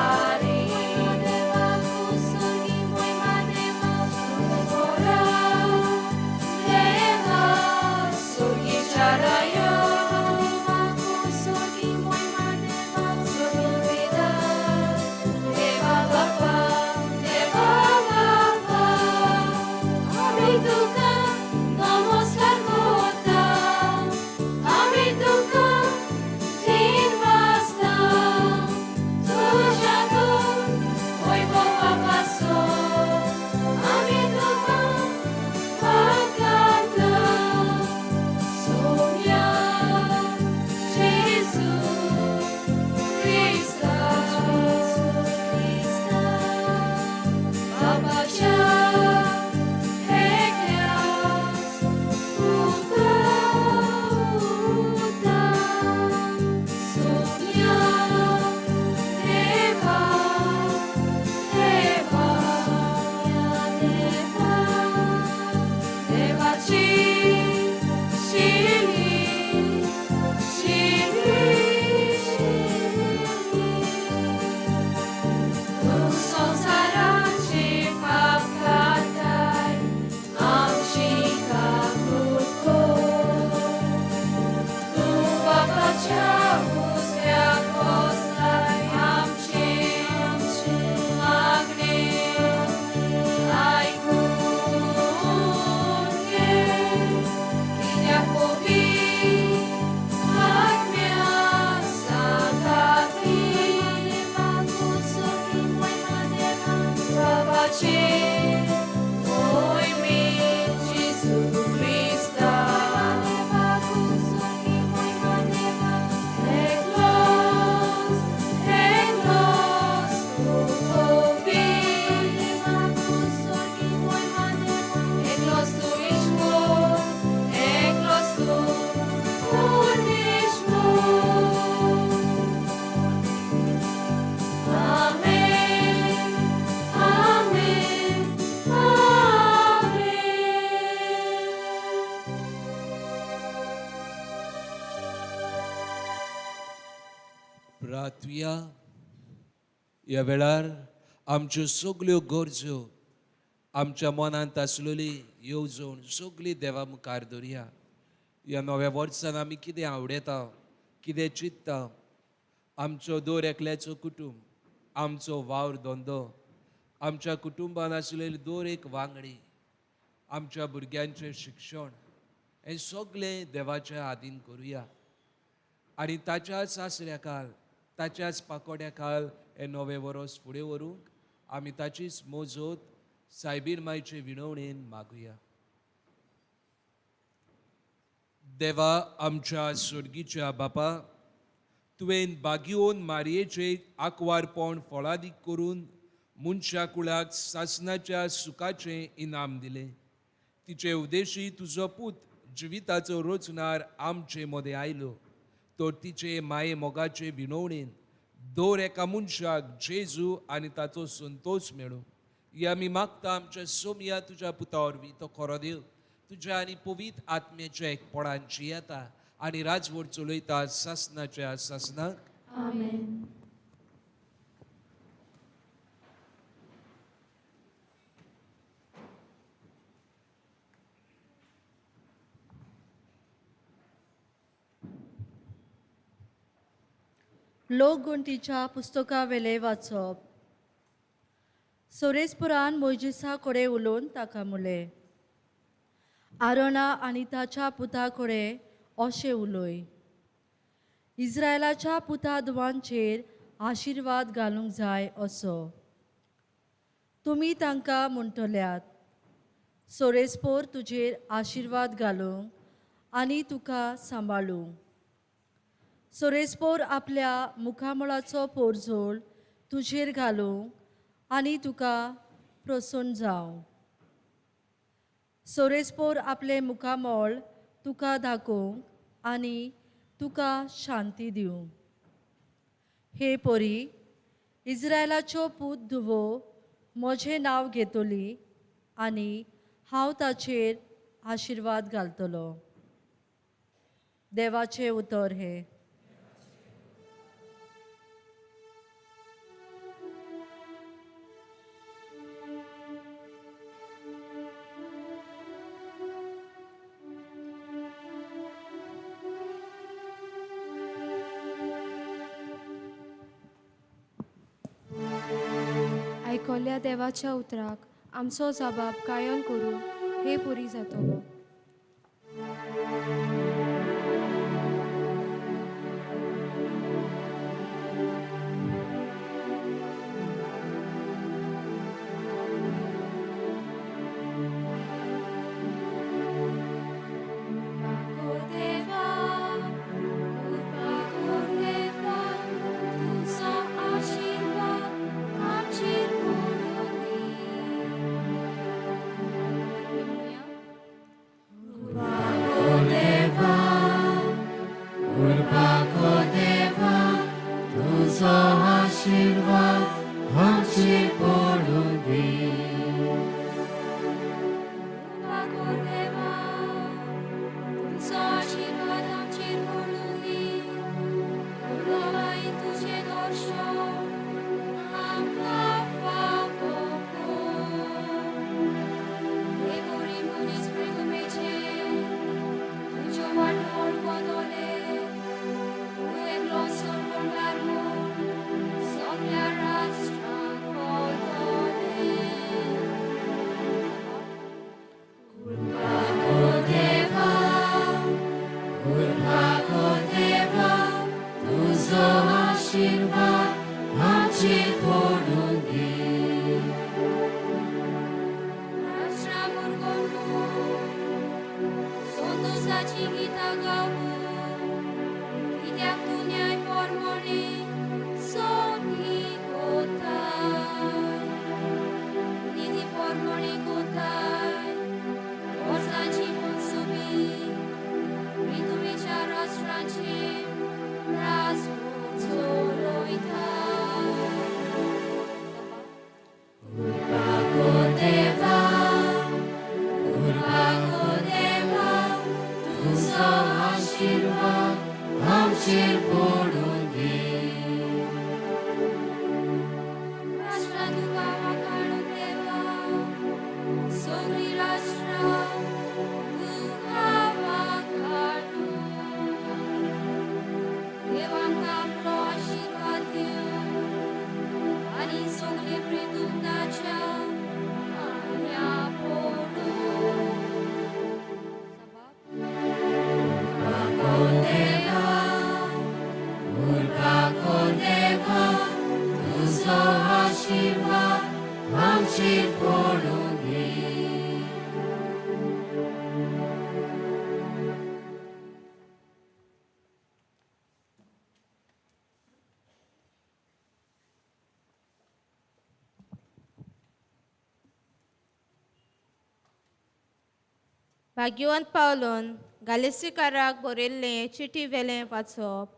प्रार्थुया. ह्या वेळार आमच्यो सगल्यो गरजो, आमच्या मनांत आसलेली येवजण सगली देवा मुखार दवरया. ह्या नव्या वर्सान आमी कितें आवडयता, कितें चिंतता, आमचो दर एकल्याचो कुटूंब, आमचो वावर धंदो, आमच्या कुटुंबान आसलेली दर एक वांगडी, आमच्या भुरग्यांचें शिक्षण, हें सगळें देवाच्या आदीन करुया आनी ताच्याच आसऱ्या खाल, ताच्याच पाकोड्या खाल हें नवें वर्स फुडें व्हरूंक आमी ताचीच मोजोत सायबीर मायचे विणवणेन मागुया. देवा आमच्या स्वर्गीच्या बापा, तुवें बागियोन मारयेचे आकवारपण फळादीक करून मनशा कुळाक सासनाच्या सुखाचें इनाम दिलें. तिचे उद्देशी तुजो पूत जिविताचो रचणार आमचे मदें आयलो, तर तिचे माये मोगाचे विणवणेन दर एका मनशाक जेजू आनी ताचो संतोश मेळूं. ही आमी मागता आमच्या सोमया तुज्या पुता वरवीं, तो खरो देव, तुज्या आनी पवित्र आत्म्याच्या एकपणान जियेता आनी राजवट चलयता सासनाच्या सासनाक. आमेन. लोकगुंटीच्या पुस्तकावेले वाचप. सोरेसपुरान मोयजिसा कडेन उलोवन ताका म्हणलें, आरोना आनी ताच्या पुता कडेन अशें उलय, इस्रायलाच्या पुता धुवांचेर आशिर्वाद घालूंक जाय असो तुमी तांकां म्हणटल्यात. सोरेसपोर तुजेर आशिर्वाद घालूंक आनी तुका सांबाळूंक. सोरेसपोर आपल्या मुखामळाचो पोरजोळ तुजेर घालूंक आनी तुका प्रसन्न जावं. सोरेसपोर आपलें मुखामळ तुका दाखोवंक आनी तुका शांती दिवंक. हे पोरी, इस्रायलाच्यो पूत धुवो म्हजें नांव घेतली आनी हांव ताचेर आशिर्वाद घालतलो. देवाचें उतर हें. आयकल्या देवाच्या उतराक आमचो जबाब गायन करूं हे पुरी जातलो. देवा, भाग्यवंत पावलून गालेसीकाराक बरयल्लें चिटी वेलें वाचप.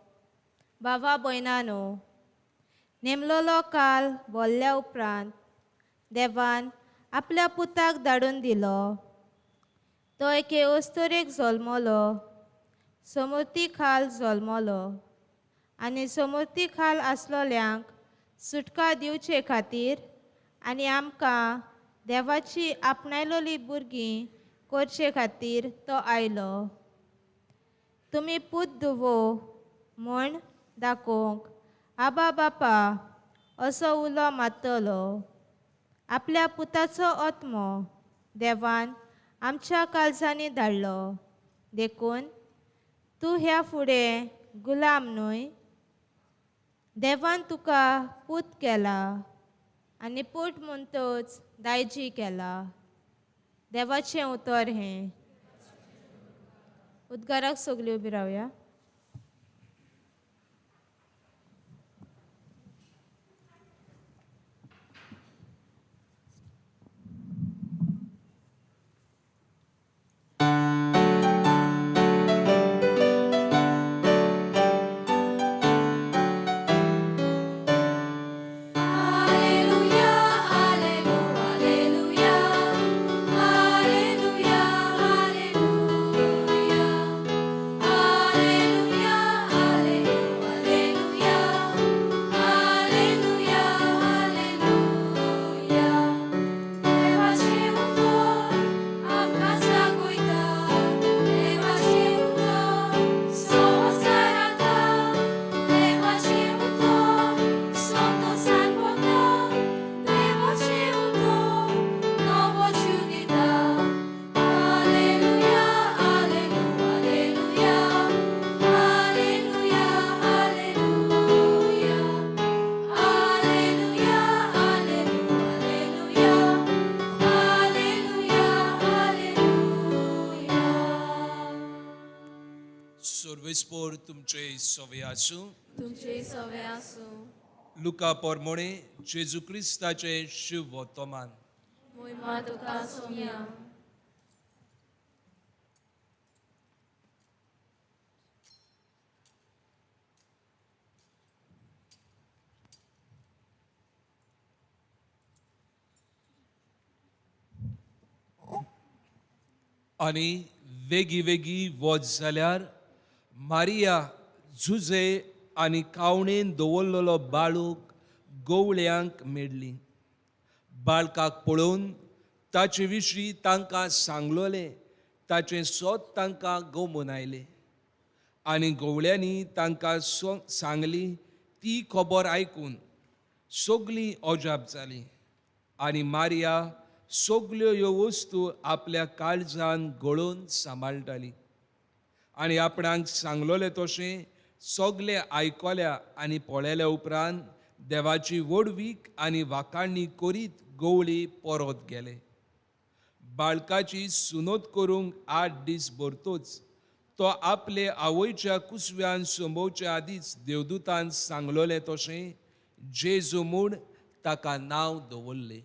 बाबा भयणानो, नेमलोलो काल बोल्ल्या उपरांत देवान आपल्या पुताक धाडून दिलो. तो एके अस्तुरेक जल्मलो, समूर्ती खाल जल्मलो आनी समूर्ती खाल आसलोल्यांक सुटका दिवचे खातीर आनी आमकां देवाची आपणायलोली भुरगीं करचे खातीर तो आयलो. तुमी पूत धुवो म्हूण दाखोवंक आबा बापा असो उलो मारतलो. आपल्या पुताचो आत्मो देवान आमच्या काळजांनी धाडलो, देखून तूं ह्या फुडें गुलाम न्हय, देवान तुका पूत केला आनी पूत म्हणटच दायजी केला. देवाचें उतर हें. उद्गाराक सगळीं उबी रावया. सर्वेस्पोर तुमचे सवे आसूं. तुमचे सवे आसूं. लुका पोरमोणे जेजू क्रिस्ताचे शिव वर्तमान. मोहिमा तुका सोम्या. आनी वेगी वेगी वच जाल्यार मारिया झुजे आनी कावणेन दवरलेलो बाळूक गवळ्यांक मेडली. बाळकाक पळोवन ताचे विशीं तांकां सांगलोलें ताचें सोद तांकां गमून आयलें आनी गवळ्यांनी तांकां सांगली ती खबर आयकून सगळीं अजाप जालीं. आनी मारिया सगल्यो ह्यो वस्तू आपल्या काळजान गळोवन सांबाळटाली आनी आपणाक सांगलोलें तशें सगलें आयकल्या आनी पळयल्या उपरांत देवाची व्हडवीक आनी वाखाणणी करीत गवळी परत गेले. बाळकाची सुनोत करूंक 8 दीस भरतोच तो आपले आवयच्या कुसव्यान सोंपोवच्या आदींच देवदूतान सांगलोलें तशें जेजू म्हूण ताका नांव दवरलें.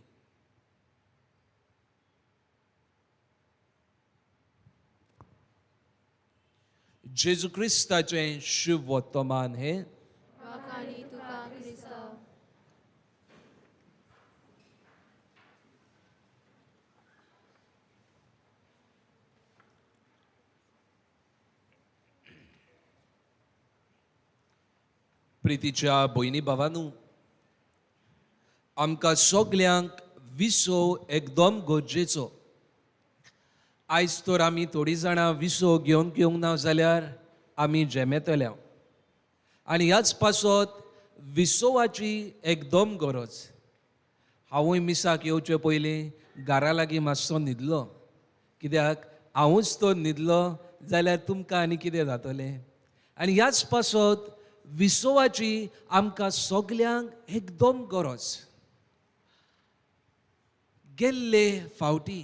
जेजू क्रिस्ताचें शुभ वर्तमान हें. प्रितीच्या भयणी भावानू, आमकां सगल्यांक विसव एकदम गरजेचो. आयज तर आमी थोडीं जाणां विसव घेवन घेवंक ना जाल्यार आमी जेमेतल्या आनी ह्याच पासत विसवाची एकदम गरज. हांवूय मिसाक येवचे पयलीं घरा लागीं मातसो न्हिदलो, कित्याक हांवूच तर न्हिदलो जाल्यार तुमकां आनी कितें जातलें. आनी ह्याच पासत विसवाची आमकां सगल्यांक एकदम गरज. गेल्ले फावटी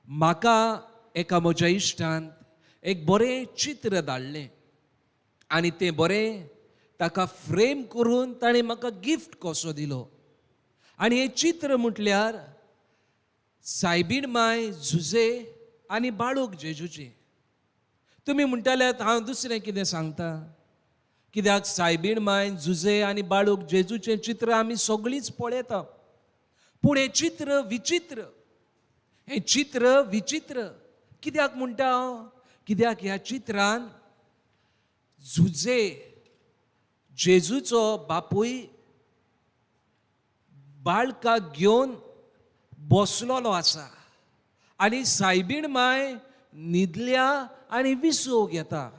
म्हाका एका म्हज्या इश्टान एक बरें चित्र धाडलें आनी तें बरें ताका फ्रेम करून ताणें म्हाका गिफ्ट कसो दिलो. आनी हें चित्र म्हटल्यार सायबीण माय झुजे आनी बाळूक जेजूचें. तुमी म्हणटाल्यात हांव दुसरें कितें सांगता, कित्याक सायबीण माय जुजे आनी बाळूक जेजूचें चित्र आमी सगळींच पळयता. पूण हें चित्र विचित्र, हें चित्र विचित्र कित्याक म्हणटा हांव? कित्याक ह्या चित्रान जुजे जेजूचो बापूय बाळकाक घेवन बसलेलो आसा आनी सायबीण माय न्हिदल्या आनी विसव घेता.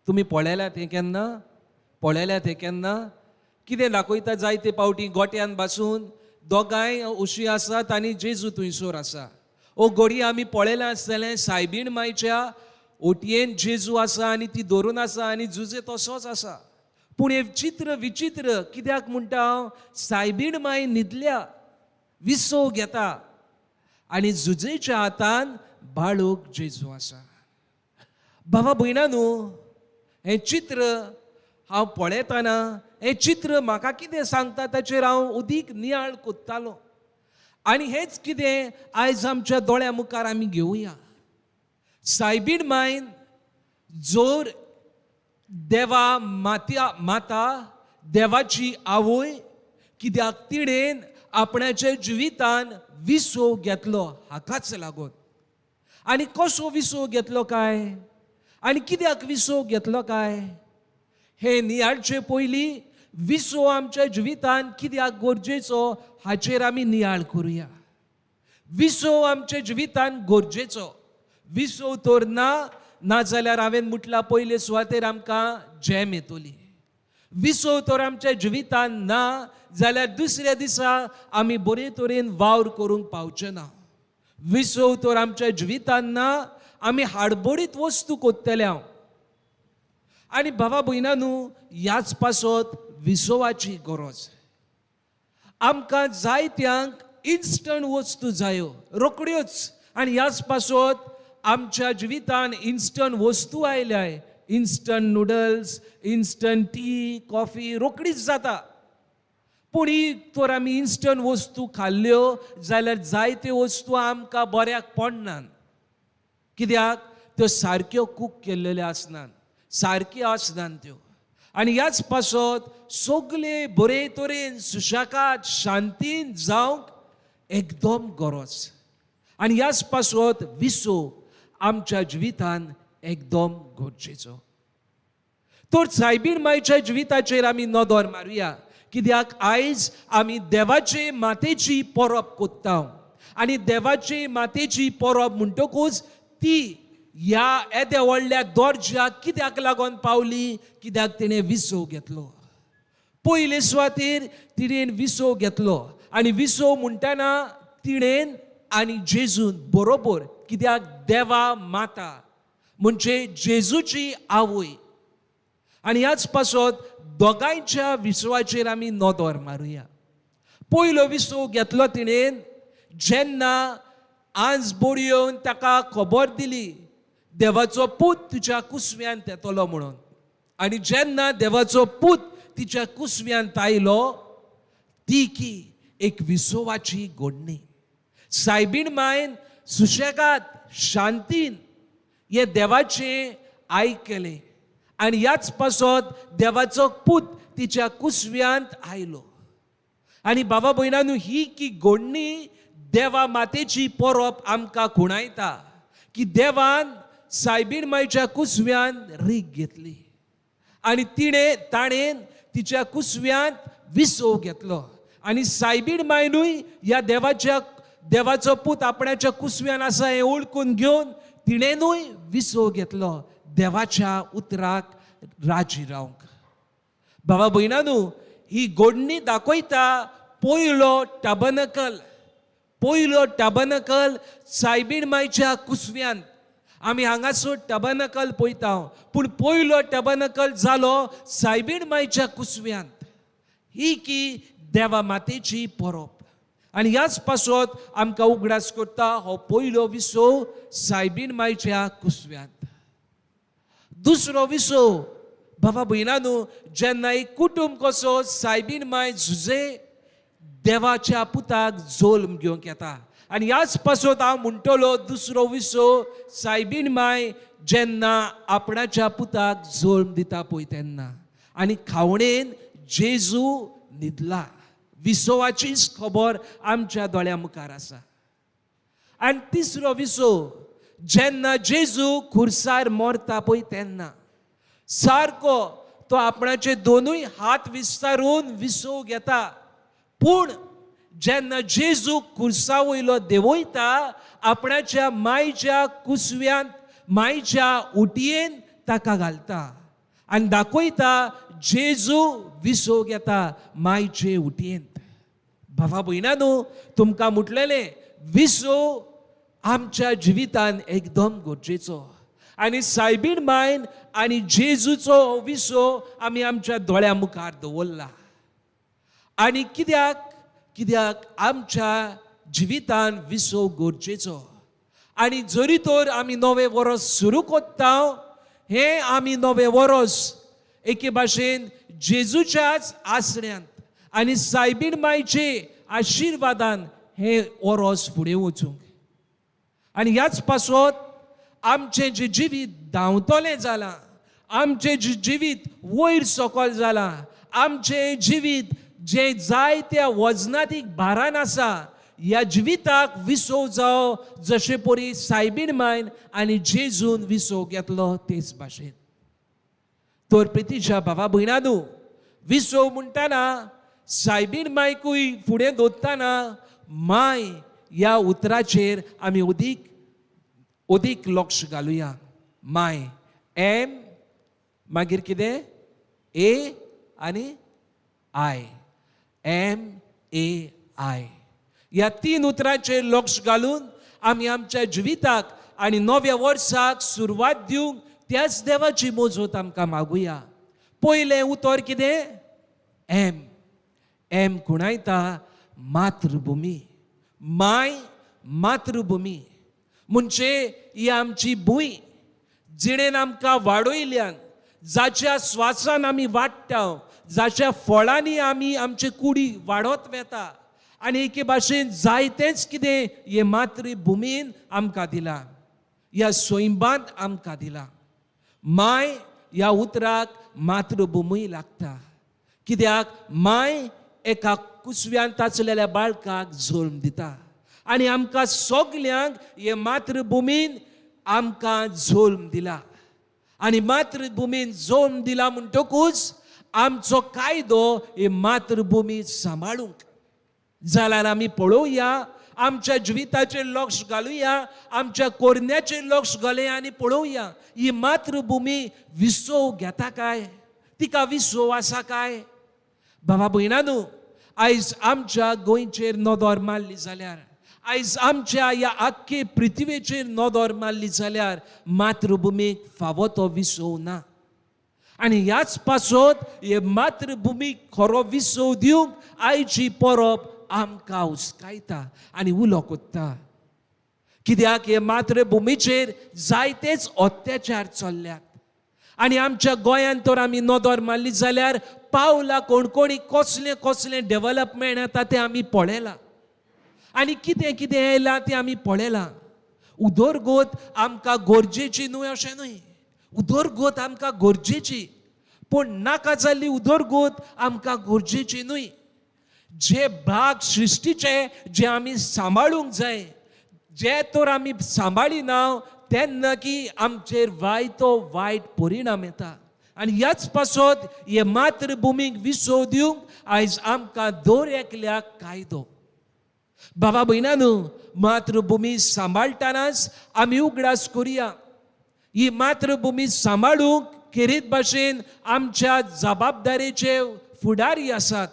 तुमी पळयल्यात हें केन्ना? पळयल्यात हें केन्ना? कितें दाखयता जायते पावटी गोट्यान बसून दोगांय अशीं आसात आनी जेजू थंयसर आसा. ओ घडये आमी पळयलां आसतलें सायबीण मायच्या ओटयेन जेजू आसा आनी ती धरून आसा आनी जुजे तसोच आसा. पूण हें चित्र विचित्र कित्याक म्हणटा हांव? सायबीण माय न्हिदल्या, विसव घेता आनी जुजेच्या हातान बाळूक जेजू आसा. भावा भयणां न्हू, हें चित्र हांव पळयतना हें चित्र म्हाका कितें सांगता ताचेर हांव उदीक नियाळ कोत्तालो आनी हेंच कितें आयज आमच्या दोळ्या मुखार आमी घेवया. सायबीण मायन जोर देवा मात्या माता देवाची आवय, कित्याक तिणेन आपणाच्या जिवितान विसव घेतलो हाकाच लागून. आनी कसो विसव घेतलो काय आनी कित्याक विसव घेतलो काय हे नियाळचे पयलीं विसव आमच्या जिवितान कित्याक गरजेचो हाचेर आमी नियाळ करुया. विसव आमच्या जिवितान गरजेचो. विसव तर ना, नाजाल्यार हांवें म्हटलां पयले सुवातेर आमकां जॅम येतली. विसव तर आमच्या जिवितान ना जाल्यार दुसऱ्या दिसा आमी बरे तरेन वावर करूंक पावचे ना. विसव तर आमच्या जिवितान ना आमी हाडबडीत वस्तू कोत्तले हांव. आनी भावा भयणा न्हू, ह्याच पासत विसवाची गरज. आमकां जायत्यांक इन्स्टंट वस्तू जायो रोखड्योच, आनी ह्याच पासत आमच्या जिवितान इन्स्टंट वस्तू आयल्याय. Instant noodles, instant tea, coffee रोखडीच जाता. पूण ही तर आमी इन्स्टंट वस्तू खाल्ल्यो जाल्यार जायत्यो वस्तू आमकां बऱ्याक पडनात. कित्याक त्यो सारक्यो कूक केल्ल्यो आसनात, सारक्यो आसनात त्यो. आनी ह्याच पासत सगळे बरे तरेन सुशेगाद शांतीन जावंक एकदम गरज. आनी ह्याच पासत विसव आमच्या जिवितान एकदम गरजेचो. तर सायबीण मायच्या जिविताचेर आमी नदर मारुया, कित्याक आयज आमी देवाचे मातेची परब कोत्ता. आनी देवाचे मातेची परब म्हणटकूच ती ह्या येद्या व्हडल्या दर्ज्याक कित्याक लागून पावली? कित्याक तिणें विसव घेतलो. पयले सुवातेर तिणें विसव घेतलो आनी विसव म्हणटना तिणें आनी जेजून बरोबर, कित्याक देवा माता म्हणजे जेजूची आवय. आनी ह्याच पासत दोगांयच्या विसवाचेर आमी नदर मारुया. पयलो विसव घेतलो तिणें जेन्ना आंज बोडयेवन ताका खबर दिली देवाचो पूत तुज्या कुसव्यांत येतलो म्हणून. आनी जेन्ना देवाचो पूत तिच्या कुसव्यांत आयलो ती की एक विसवाची घडणी. सायबीण मायन सुशेगाद शांतीन हे देवाचें आयकलें आनी ह्याच पासत देवाचो पूत तिच्या कुसव्यांत आयलो. आनी बाबा भयणांनो, ही की घडणी देवा मातेची परब आमकां खुणायता की देवान सायबीण मायच्या कुसव्यांत रीग घेतली आनी तिणें ताणें तिच्या कुसव्यांत विसव घेतलो. आनी सायबीण मायनूय ह्या देवाच्या देवाचो पूत आपणाच्या कुसव्यान आसा हें ओळखून घेवन तिणेनूय विसव घेतलो देवाच्या उतराक राजी रावंक. भावा भयणांनो, ही गोडणी दाखयता पयलो टॅबर्नकल, पयलो टॅबर्नकल सायबीण मायच्या कुसव्यांत. आमी हांगासर टॅबर्नकल पळयता, पूण पयलो टॅबर्नकल जालो सायबीण मायच्या कुसव्यांत. ही की देवा मातेची परब. आनी ह्याच पासत आमकां उगडास करता हो पयलो विसव सायबीण मायच्या कुसव्यांत. दुसरो विसव बाबा भयणांनो, जेन्ना एक कुटुंब कसो सायबीण माय झुजे देवाच्या पुताक जल्म घेवंक येता आनी ह्याच पासत हांव म्हणटलो दुसरो विसो सायबीण माय जेन्ना आपणाच्या पुताक जल्म दिता पळय तेन्ना आनी खावणेन जेजू न्हिदला. विसवाचीच खबर आमच्या दोळ्या मुखार आसा. आनी तिसरो विसो जेन्ना जेजू खुर्सार मरता पळय तेन्ना सारको तो आपणाचे दोनूय हात विस्तारून विसव घेता. पूण जेन्ना जेजू खुर्सा वयलो देंवयता आपणाच्या मायच्या कुसव्यांत मायच्या उटयेन ताका घालता आनी दाखयता जेजू विसव घेता मायचे उटयेंत. भावा भयणांनो, तुमकां म्हटलेलें विसव आमच्या जिवितान एकदम गरजेचो आनी सायबीण मायन आनी जेजूचो विसो आमी आमच्या दोळ्या मुखार दवरला. आनी कित्याक कित्याक आमच्या जिवितान विसो गरजेचो. आनी जरी तर आमी नवें वरस सुरू करता हें आमी नवें वरस एके भाशेन जेजूच्याच आसऱ्यांत आनी सायबीण मायचे आशिर्वादान हें वरस फुडें वचूंक. आनी ह्याच पासत आमचें जें जिवीत धांवतलें जालां, आमचें जें जिवीत वयर सकयल जालां, आमचें जिवीत जें जायत्या वजनादीक भारान आसा, ह्या जिविताक विसव जावं जशे परी सायबीण मायन आनी जेजून विसव घेतलो तेच भाशेन. तर प्रितीच्या भावा भयणांनो, विसव म्हणटाना सायबीण मायकूय फुडें दवरतना माय ह्या उतराचेर आमी अदीक अदीक लक्ष घालुया. My M मागीर कितें ए आनी I, M A I ह्या तीन उतरांचेर लक्ष घालून आमी आमच्या जिविताक आनी नव्या वर्साक सुरवात दिवंक त्याच देवाची मोजत आमकां मागुया. पयलें उतर कितें? एम. एम खुणायता मातृभुमी, my मातृभुमी म्हणजे ही आमची भूंय जिणेन आमकां वाडयल्यान, जाच्या स्वासान आमी वाडटा, जाच्या फळांनी आमी आमचे कुडी वाडत वेता आनी एके भाशेन जायतेंच कितें हे मातृभुमीन आमकां दिलां, ह्या सैमांत आमकां दिलां. My ह्या उतराक मातृभुमी लागता कित्याक my एका कुसव्यान ताचलेल्या बाळकाक जल्म दिता आनी आमकां सगल्यांक हे मातृभुमीन आमकां जल्म दिला. आनी मातृभुमीन जल्म दिला म्हणटकूच आमचो कायदो हे मातृभुमी सांबाळूंक जाल्यार आमी पळोवया, आमच्या जिविताचेर लक्ष घालुया, आमच्या कोरण्याचेर लक्ष घालुया आनी पळोवया ही मातृभुमी विसव घेता काय, तिका विसव आसा काय. बाबा भयणांनो, आयज आमच्या गोंयचेर नदर मारली जाल्यार, आयज आमच्या ह्या आख्खे पृथ्वीचेर नदर मारली जाल्यार मातृभुमीक फावो तो विसव ना. आनी ह्याच पासत हे मातृभुमीक खरो विसव दिवंक आयची परब आमकां हुस्कायता आनी उलो कोत्ता. कित्याक हे मातृभुमीचेर जायतेच अत्याचार चल्ल्यात आनी आमच्या गोंयांत तर आमी नदर मारली जाल्यार पावला कोणकोणी कसलें कसलें डेवलपमेंट येता तें आमी पळयलां आनी कितें कितें येयलां तें आमी पळयलां. उदरगत आमकां गरजेची न्हय अशें न्हय, उदरगत आमकां गरजेची, पूण नाका जाल्ली उदरगत आमकां गरजेची न्हय. जे भाग सृश्टीचे जे आमी सांबाळूंक जाय, जे तर आमी सांबाळिना तेन्ना की आमचेर वायतो वायट परिणाम येता. आनी ह्याच पासत हे मातृभुमीक विसव दिवंक आयज आमकां दर एकल्याक कायदो. बाबा भयणांनो, मातृभुमी सांबाळटनाच आमी उगडास करुया, ही मातृभुमी सांबाळूंक खेरीत भाशेन आमच्या जबाबदारेचे फुडारी आसात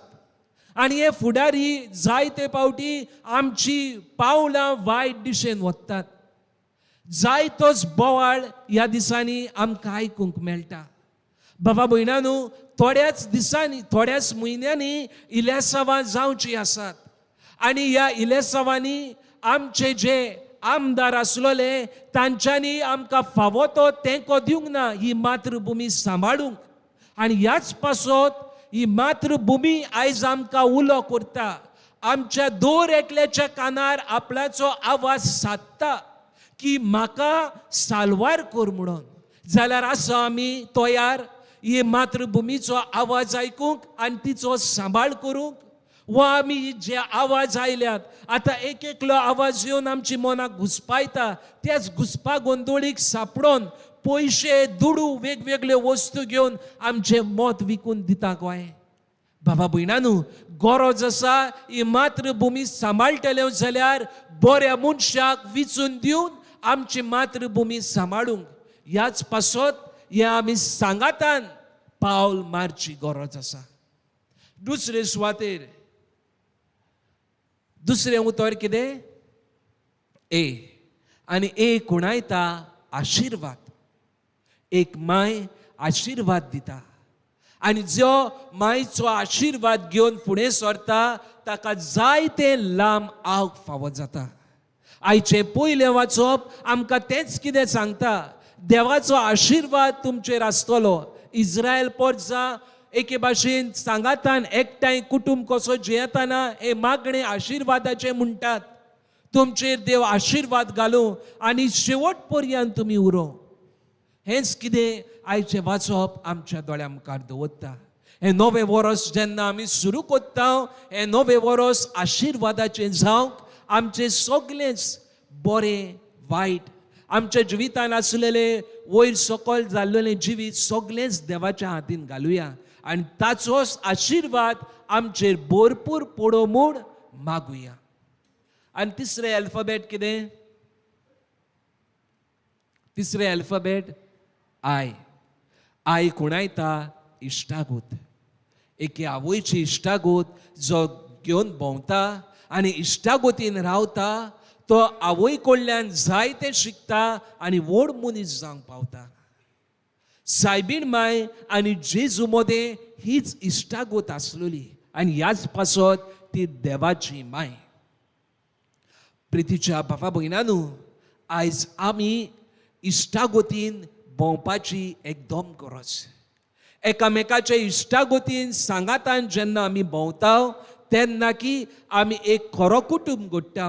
आनी हे फुडारी जायते फावटी आमची पावलां वायट दिशेन वतात. जायतोच बोवाळ ह्या दिसांनी आमकां आयकूंक मेळटा. बाबा भयणांनो, थोड्याच दिसांनी थोड्याच म्हयन्यांनी इलेसांवां जावचीं आसात आनी ह्या इलेसांवांनी आमचे जे आमदार आसलोले तांच्यांनी आमकां फावो तो तेंको दिवंक ना ही मातृभुमी सांबाळूंक. आनी ह्याच पासत ही मातृभुमी आयज आमकां उलो करता, आमच्या दर एकल्याच्या कानार आपल्याचो आवाज सादता की म्हाका साल्वार कर म्हणून. जाल्यार आसा आमी तयार ही मातृभुमीचो आवाज आयकूंक आनी तिचो सांबाळ करूंक? वा आमी जे आवाज आयल्यात आतां एक एकलो आवाज येवन आमची मनाक घुसपायता, त्याच घुसपा गोंदोळीक सापडोन पयशे दुडू वेगवेगळ्यो वस्तू घेवन आमचें मत विकून दिता गोंय. बाबा भयणानू, गरज आसा ही मातृभुमी सांबाळटले जाल्यार बऱ्या मनशाक विचून दिवन आमची मातृभुमी सांबाळूंक. ह्याच पासत हें आमी सांगातान पावल मारची गरज आसा. दुसरे सुवातेर दुसरें उतर कितें? ए. आनी ए खुणायता आशिर्वाद. एक माय आशिर्वाद दिता आनी जो मायचो आशिर्वाद घेवन फुडें सरता ताका जायते लांब आवक फावो जाता. आयचें पयलें वाचप आमकां तेंच कितें सांगता, देवाचो आशिर्वाद तुमचेर आसतलो. इस्रायल पोरजा एके भाशेन सांगातान एकठांय कुटुंब कसो जियेतना हे मागणें आशिर्वादाचें म्हणटात. तुमचेर देव आशिर्वाद घालूं आनी शेवट पर्यंत तुमी उरो. हेंच कितें आयचें वाचप आमच्या दोळ्या मुखार दवरता. हें नवें वर्स जेन्ना आमी सुरू करता, हें नवें वर्स आशिर्वादाचें जावंक आमचें सगळेंच बरें वायट आमच्या जिवितान आसलेलें वयर सकयल जाल्लेलें जिवीत सगळेंच देवाच्या हातीन घालुया आनी ताचोच आशिर्वाद आमचेर भरपूर पडो म्हूण मागुया. आनी तिसरें अल्फाबेट कितें? तिसरें अल्फाबेट I. I खुणायता इश्टागोत. एके आवयची इश्टागोत जो घेवन भोंवता आनी इश्टागोतीन रावता तो आवय कडल्यान जायतें शिकता आनी व्हड मनीस जावंक पावता. सायबीण माय आनी जेजू मदें हीच इश्टागोत आसलेली आनी ह्याच पासत ती देवाची माय. प्रितीच्या बाबा भयणानू, आयज आमी इश्टागोतीन भोंवपाची एकदम गरज. एकामेकाचे इश्टागोतीन सांगातान जेन्ना आमी भोंवता तेन्ना की आमी एक खरो कुटुंब घडटा,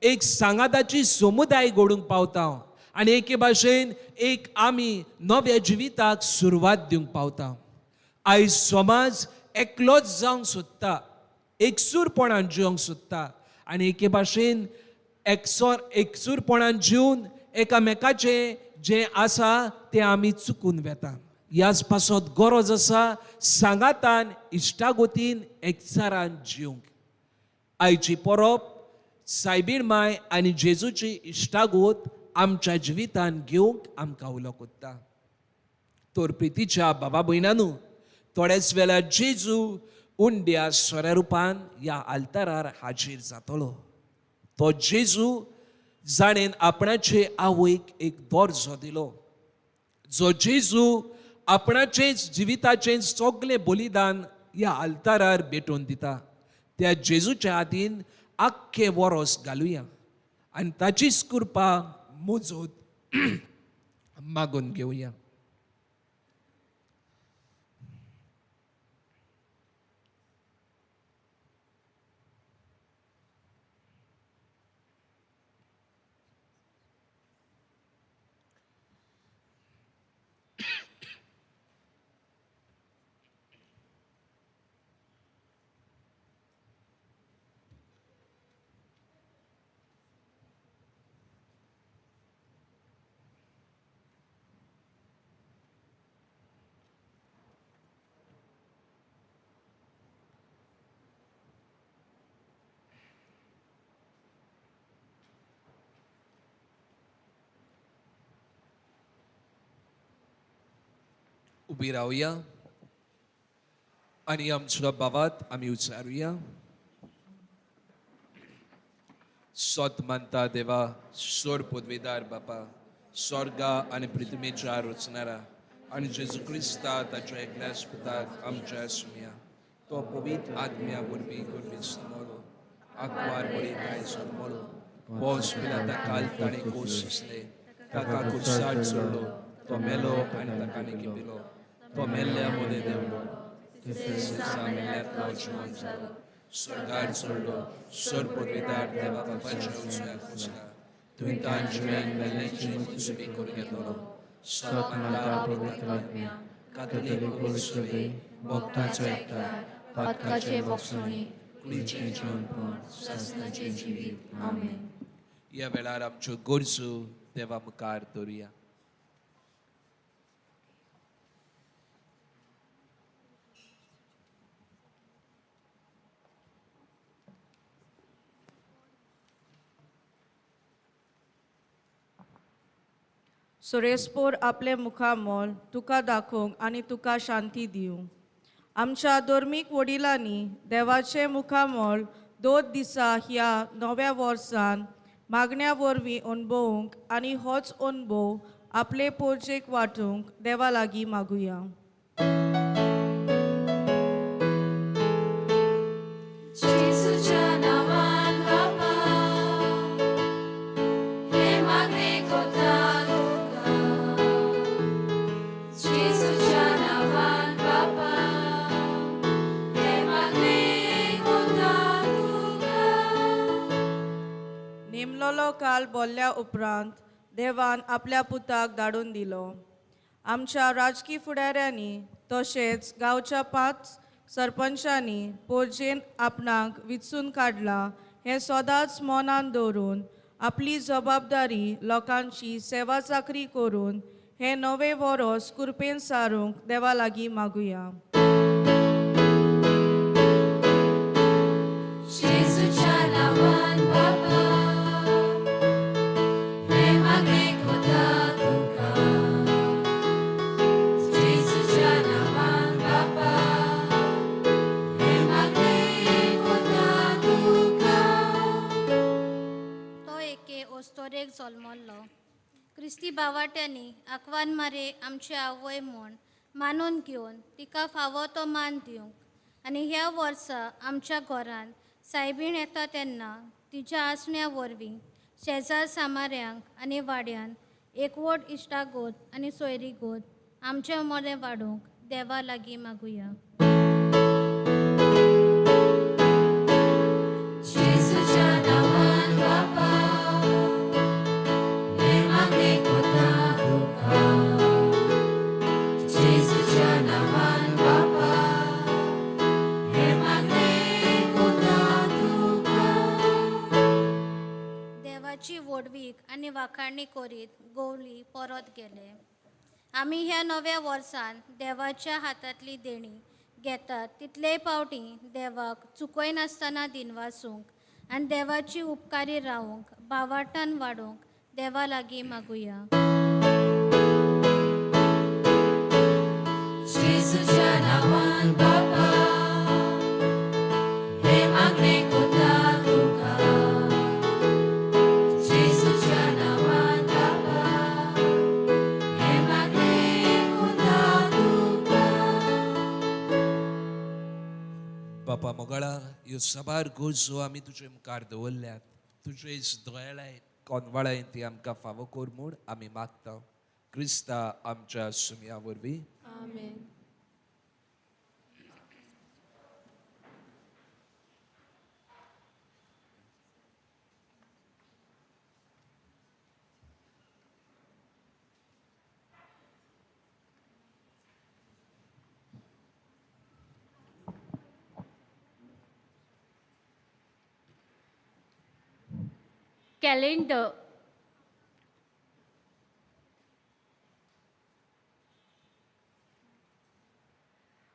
एक सांगाताची समुदाय घडूंक पावता आनी एके भाशेन एक आमी नव्या जिविताक सुरवात दिवंक पावता. आयज समाज एकलोच जावंक सोदता, एकसूरपणान जिवंक सोदता आनी एके भाशेन एकसूरपणान जिवन एकामेकाचें जें आसा तें आमी चुकून वेता. ह्याच पासत गरज आसा सांगातान इश्टागोतीन एकचारान जिवंक. आयची परब सायबीण माय आनी जेजूची इश्टागोत आमच्या जिवितान घेवंक आमकां उलो कोत्ता. तर प्रितीच्या बाबा भयणानू, थोड्याच वेळार जेजू उंड्या सोऱ्या रुपान ह्या आल्तारार हाजीर जातलो. तो जेजू जाणेन आपणाचे आवयक एक दर्जो दिलो, जो जेजू आपणाचेच जिविताचें सगळें बलिदान ह्या आल्तारार भेटोवन दिता. त्या जेजूच्या हातीन आख्खें वरोस घालुया आनी ताचीच कृपा मुजोत मागून घेवया. उबी रावया आनी आमच्या बाबात आमी उच्चारुया. सत मानता देवा, सोर पदवीदार बापा, स्वर्गा आनी पृथ्वीच्या रचणारा आनी जेजू क्रिस्ता ताच्या एकल्याच पुताक आमच्या सुमया, तो पवित्र आत्म्या वरवीं गर्भीत मरो, आंकवार बरी ताय जल्मलो, पोस पिलाता काल ताणें कोस सोंसले, ताका कुर्सार चडलो, तो मेलो आनी ताका निकिपिलो, तो मेल्ल्या मदें देंवलो, तिसऱ्या दिसा मेल्ल्यांतलो जिवन जालो, स्वर्गार चडलो, सोर पदवीदार देवा बापाच्या उजव्याक बसला. तुवें तांच्या मेल्ल्यांची मुक्ती करून घेतलो. सत माता पवित्र आत्म्या, कातोलीक सभे, भक्तांचो एकठांय, पातकाचे भोगसणे, कुडीचें जिवनपण, सासणाचें जिवीत. आमेन. ह्या वेळार आमच्यो गरजो देवा मुखार दवरुया. सुरेशपूर आपलें मुखामोल तुका दाखोवंक आनी तुका शांती दिवं. आमच्या धर्मीक वडिलांनी देवाचें मुखामोल 2 दिसा ह्या नव्या वर्सान मागण्या वरवीं अणभवूंक आनी होच अणभव आपले पोरजेक वांटूंक देवा लागीं मागुया. जेजूच्या नांवान बापा, हें मागणें कोता तुका. जेजूच्या नांवान बापा, हें मागणें कोता तुका. नेमलोलो काल बोल्ल्या उपरांत देवान आपल्या पुताक धाडून दिलो. आमच्या राजकी फुडाऱ्यांनी तशेंच गांवच्या 5 सरपंचांनी पोरजेन आपणाक विचून काडला हें सदांच मनान दवरून आपली जबाबदारी लोकांची सेवा चाकरी करून हें नवें वरोस कुरपेन सारूंक देवा लागीं मागुया. जेजूच्या नांवान बापा, हें मागणें कोता तुका. जेजूच्या नांवान बापा, हें मागणें कोता तुका. तो एके ओस्तोरेक जल्मल्लो. क्रिस्ती बावाट्यांनी आकवान मारे आमची आवय म्हूण मानून घेवन तिका फावो तो मान दिवंक आनी ह्या वर्सा आमच्या घरांत सायबीण येता तेन्ना तिच्या आसण्या वरवीं शेजार सामाऱ्यांक आनी वाड्यान एकवट इश्टागोत आनी सोयरीगोत आमचे मदें वाडोवंक देवा लागीं मागुया. जेजूच्या नांवान बापा, हें मागणें कोता तुका. जेजूच्या नांवान बापा, हें मागणें कोता तुका. देवाची व्हडवीक आनी वाखाणी करीत गोवली परत गेले. आमी ह्या नव्या वर्सान देवाच्या हातांतली देणी घेतात तितलेय पावटी देवाक चुकयनासतना दिनवासूंक आनी देवाची उपकारी रावूंक बावाटान वाडोवंक देवा लागीं मागुया. जेजूच्या नांवान बापा, हें मागणें कोता तुका. जेजूच्या नांवान बापा, हें मागणें कोता तुका. बापा मोगाळा, ह्यो साबार गरजो आमी तुजे मुखार दवरल्यात. तुजेच दोळ्याय कोनवाळाय ती आमकां फावो कर म्हूण आमी मागता. क्रिस्ता आमच्या सुमया वरवीं. आमेन. कॅलेंडर.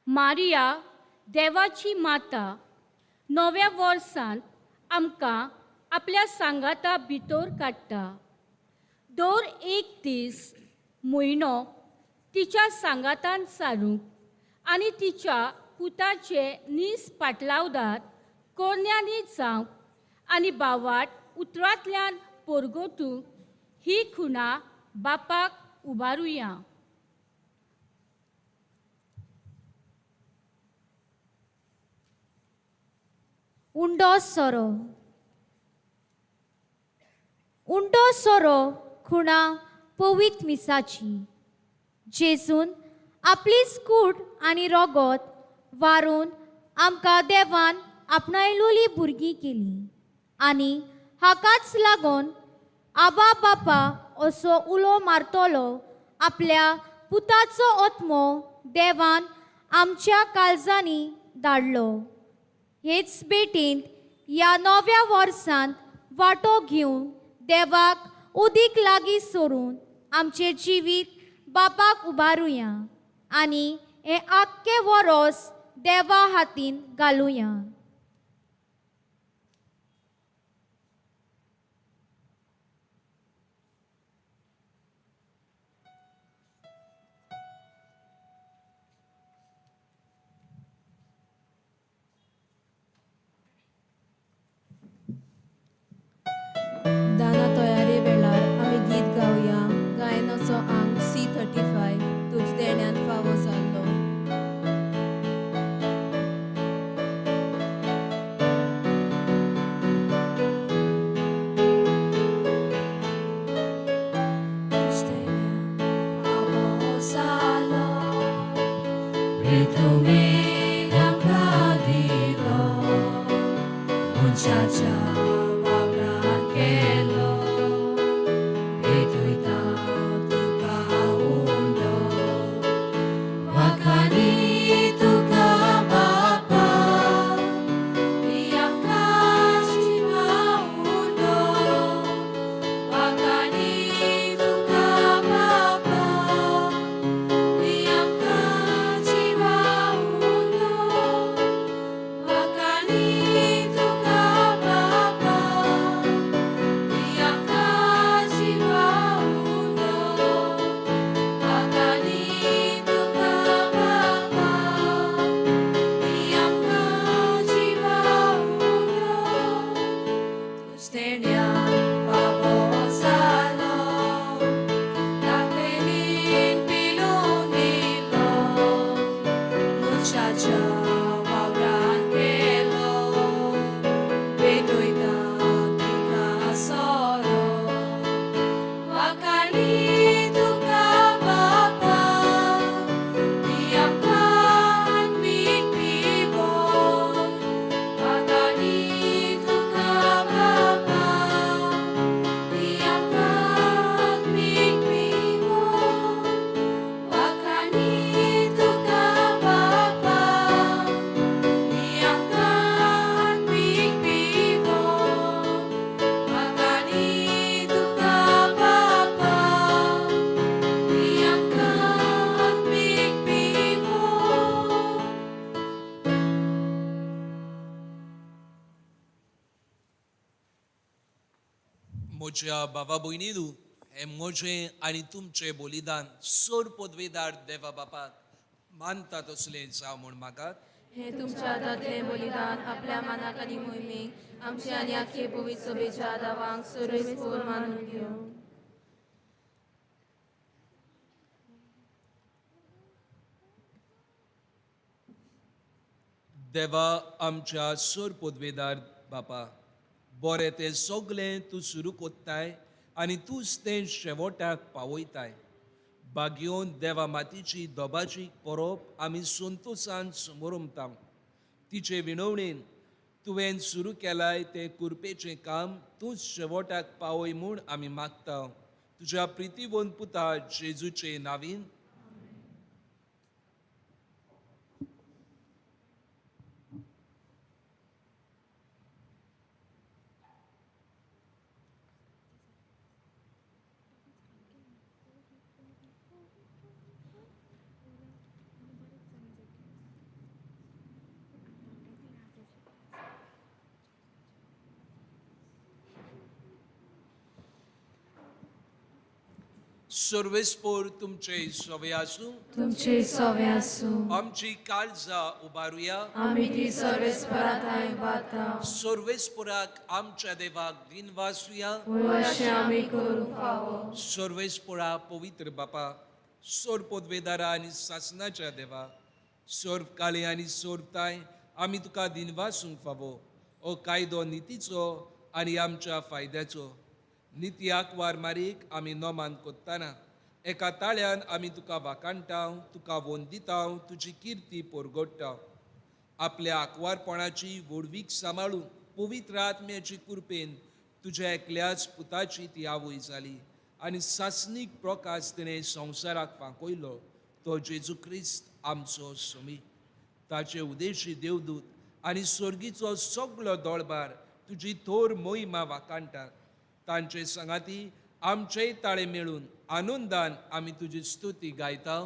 मारिया देवाची माता नव्या वर्सांत आमकां आपल्या सांगाता भितर काडटा. दर एक दीस म्हयनो तिच्या सांगातान सारूंक आनी तिच्या पुताचे नीस पाटलावदार कोरण्यांनी जावंक आनी बावाट उतरांतल्यान परगटूंक ही खुणा बापाक उबारुया. उंडो सोरो. उंडो सोरो खुणा पवित्र मिसाची. जेजून आपली कूड आनी रोगोत वारून आमकां देवान आपणायलोली भुरगीं केली आनी हाकाच लागून आबा बापा असो उलो मारतलो आपल्या पुताचो आत्मो देवान आमच्या काळजांनी धाडलो. हेच भेटींत ह्या नव्या वर्सांत वांटो घेवन देवाक उदीक लागीं सरून आमचें जिवीत बापाक उबारुया आनी हें आख्खें वरोस देवा हातीन घालुया. दाना तयारे वेळार आमी गीत गावया. गायनाचो आंग C35 तुज देण्यांत फावो जाल्लो. तुज देण्यांत फावो जालो प्रितुमेग आमकां दिलो मनशाच्या म्हज्या बाबा भयणीनू हें म्हजें आनी तुमचें बलिदान सोर पदवेदार देवा बापाक मानता तसलें जावं म्हूण मागात. हें तुमच्या हातांतलें बलिदान आपल्या मानाक आनी मोहिमेक आमचे आनी आख्खे पवित्र सभेच्या दावांक सर्वेस्पोर मानून घेवं. देवा आमच्या सोर पदवेदार बापा, बरें तें सगळें तूं सुरू कोत्ताय आनी तूंच तें शेवटाक पावयताय. बागयोन देवा मातीची दोबाची परब आमी संतोसान समोरमता. तिचे विणवणेन तुवें सुरू केलाय तें कुरपेचें काम तूंच शेवटाक पावय म्हूण आमी मागता. तुज्या प्रितीवंत पुता जेजूचे नावीन. सर्वेस्पोर तुमचे सवे आसूं. तुमचे सवे आसूं. आमची काळजां उबारुया. आमी ती सर्वेस्परांत उबारता. सर्वेस्पोराक आमच्या देवाक दिनवासुया. अशें आमी करूंक फावो. सर्वेस्पोरा पवित्र बापा, सोर पदवेदारा आनी सासनाच्या देवा, सोर काळे आनी सोरताय आमी तुका दिनवासूंक फावो. हो कायदो नितीचो आनी आमच्या फायद्याचो. निती आकवार मारीक आमी नोमान कोत्ताना एका ताळ्यान आमी तुका वाखाणटाव, तुका वंदिताव, तुजी किर्ती पोरगोडटाव. आपल्या आंकवारपणाची व्हडवीक सांबाळून पवित्र आत्म्याची कृपेन तुज्या एकल्याच पुताची ती आवय जाली आनी सासणीक प्रकाश तिणें संवसाराक फांकयलो तो जेजू क्रिस्त आमचो सोमी. ताचे उदेशी देवदूत आनी स्वर्गीचो सगलो दोळबार तुजी थोर मोहिमा वाखाणटात. तांचे सांगाती आमचेय ताळे मेळून आनंदान आमी तुजी स्तुती गायता.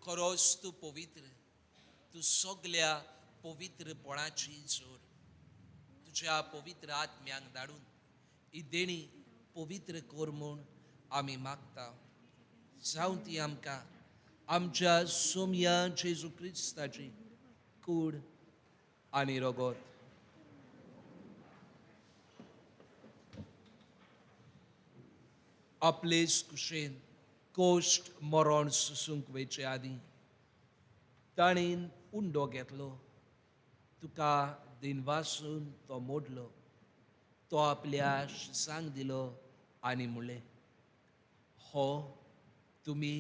खरोच तूं पवित्र, तूं सगल्या पवित्रपणाची जोड. तुज्या पवित्र आत्म्यांक धाडून ही देणी पवित्र कर म्हूण आमी मागता. जावं ती आमकां आमच्या सोमया जेजू क्रिस्ताची कूड आनी रगत. आपलेच कुशेन कोश्ट मरण सुसूंक वयचे आदीं ताणें उंडो घेतलो, तुका दिनवासून तो मोडलो, तो आपल्या शिसांक दिलो आनी म्हणलें, हो तुमी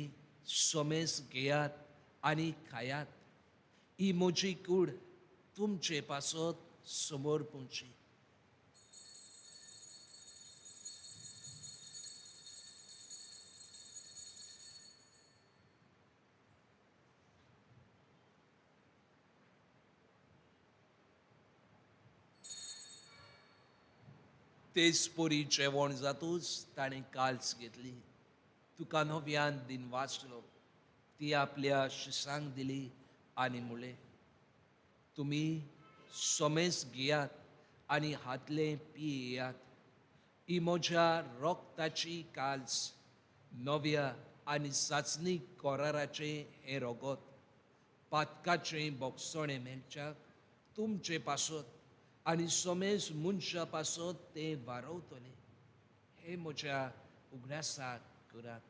सोमेस घेयात आनी खायात, ही म्हजी कूड तुमचे पासत समोर पुंची. तेच परी जेवण जातूच ताणें काल्स घेतली, तुका नव्यान दिन वाचलो, ती आपल्या शिसांक दिली आनी म्हणलें, तुमी सोमेस घेयात आनी हातलें पियेयात, ही म्हज्या रोगताची काल्स, नव्या आनी साचणी कराराचें हें रगत, पातकाचें बोगसणें मेळच्याक तुमचे पासत आनी सोमेस मनशा पासत तें वारवतलें. हे म्हज्या उगडासाक करात.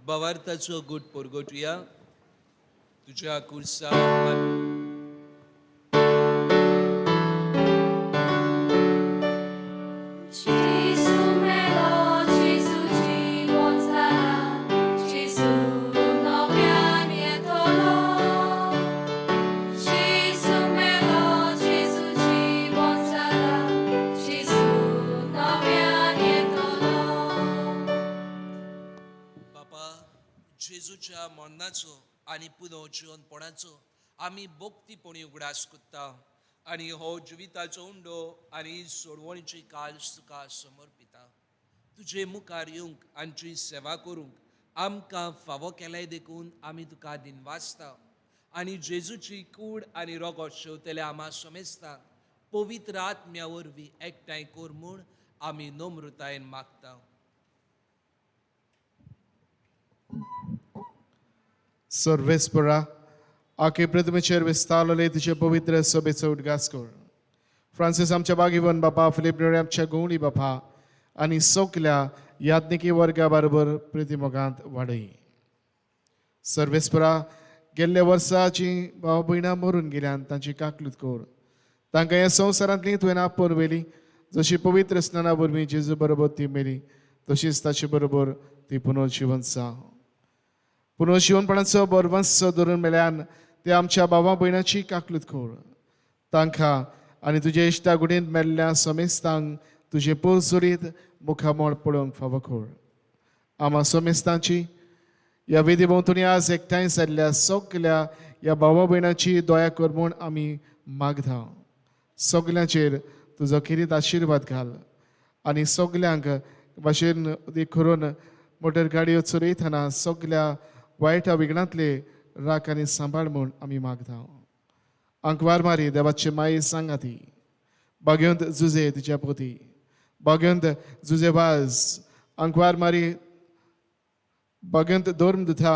बावार्थाचो गूट परगटुया. तुज्या कुर्सा जेजूच्या मरणाचो आनी पुनर्जिवनपणाचो आमी भक्तीपणी उगडास करता आनी हो जिविताचो उंडो आनी सोडवणीची काल्स तुका समर्पिता. तुजे मुखार येवंक आमची सेवा करूंक आमकां फावो केल्याय देखून आमी तुका दिनवासता आनी जेजूची कूड आनी रगत शेवतले आमा समेस्ता पवित्र आत्म्या वरवीं एकठांय कर म्हूण आमी नम्रतायेन मागता. सर्वेस्परा आखे प्रतिमेचेर विस्तारले तुजे पवित्र सभेचो उदगास कर. फ्रांसीस आमच्या बागिवन बापा, फिलीप नेरी आमच्या गवळी बापा आनी सगल्या याज्ञिकी वर्गा बरोबर प्रतिमोगांत वाडय. सर्वेस्परा गेल्ल्या वर्सा जीं भाव भयणां मरून गेल्यान तांची काकलूत कर. तांकां ह्या संवसारांतली तुवें आपोवन व्हेली, जशी पवित्र स्नाना वरवीं जेजू बरोबर ती मेली तशीच ताचे बरोबर ती पुनर्जिवन जावं. पुनर्जिवनपणाचो बरवंस धरून मेल्यान ते आमच्या भावा भयणाची काकलूत कर. तांकां आनी तुजे इश्टा गुडींत मेल्ल्या समेस्तांक तुजें पोरसुरीत मुखामळ पळोवंक फावो कर. आमा समेस्तांची ह्या वेदी भोंवतणी आज एकठांय जाल्ल्या सगल्या ह्या भावा भयणाची दया कर म्हूण आमी मागता. सगल्यांचेर तुजो खेरीत आशिर्वाद घाल आनी सगल्यांक भाशेन करून मोटर गाडयो चलयतना सगल्या वायटा विघ्नांतले राख आनी सांबाळ म्हूण आमी मागता. आंकवार मारी देवाचे माई सांगा ती बागेवंत जुजे तिच्या पोती बागेवंत जुजे वाज आंकवार मारी बागेवंत धर्म दुथा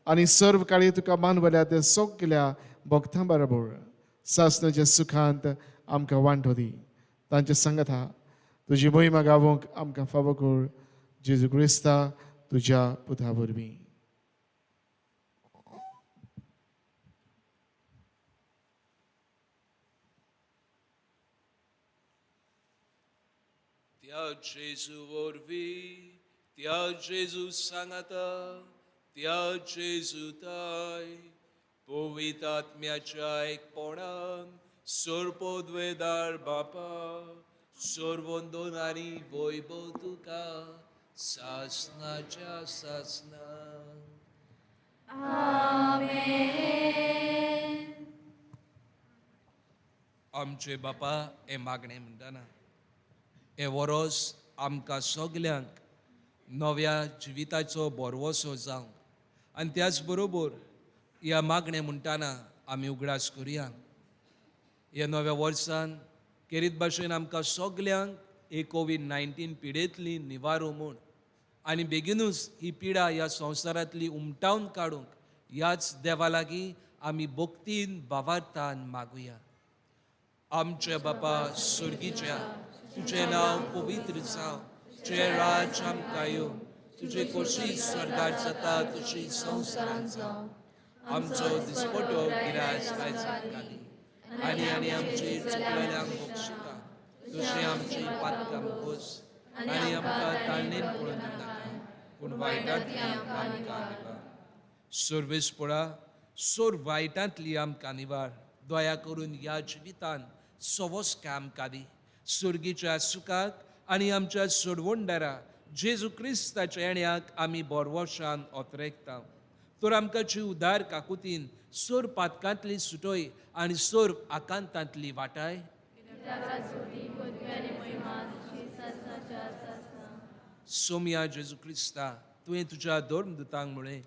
आनी सर्व काळी तुका मानवल्या त्या सगल्या भक्तां बरोबर सासनाच्या सुखांत आमकां वांटो दी. तांचे सांगता तुजी मोहिमा गावोंक आमकां फावो कर जेजू क्रिस्ता तुज्या पुता वरवीं. त्या जेजू वरवीं, त्या जेजू सांगाता, त्या जेजू ताय पवित्र आत्म्याच्या एकपणान सर्वोद्वेदार बापा सर्वंदन आनी वैभव तुका सासनाच्या सासना. आमेन. आमचे बापा हे मागणें म्हणटना हे वरोस आमकां सगल्यांक नव्या जिविताचो भरवसो जावंक आनी त्याच बरोबर ह्या मागणें म्हणटना आमी उगडास करुया. ह्या नव्या वर्सान केरीत भाशेन आमकां सगल्यांक हे कोवीड-19 पिडेंतली निवारो म्हूण आनी बेगीनूच ही पिडा ह्या संवसारांतली उमटावन काडूंक ह्याच देवा लागीं आमी भक्तीन भावार्थान मागुया. आमच्या बापा सुर्गीच्या, तुजें नांव पवित्र जावं, तुजें राज आमकां येवं, तुजे खोशी स्वर्गार जाता तशी संवसारांत जावं. आमचो दिसपटो गिरास आयज आमकां दी आनी आनी आमचे चुकलेल्यांक बक्षिता तशें आमची पातकां बोस आनी आमकां ताळणेन पळोवन नाका पूण वायटांतली आमकां निवार. सर्वेस्परा सोर वायटांतली आमकां निवार. दया करून ह्या जिवितान सवस आमकां दी. सुर्गीच्या सुखाक आनी आमच्या सोडवणदारा जेजू क्रिस्ताच्या येण्याक आमी बोरवशान ओतरेकता. तर आमकां जी उदार काकुतीन सोर पातकांतली सुटोय आनी सोर आकांतांतली वाटाय. सोम्या जेजू क्रिस्ता, तुवें तुज्या धर्मदुतांक म्हळें,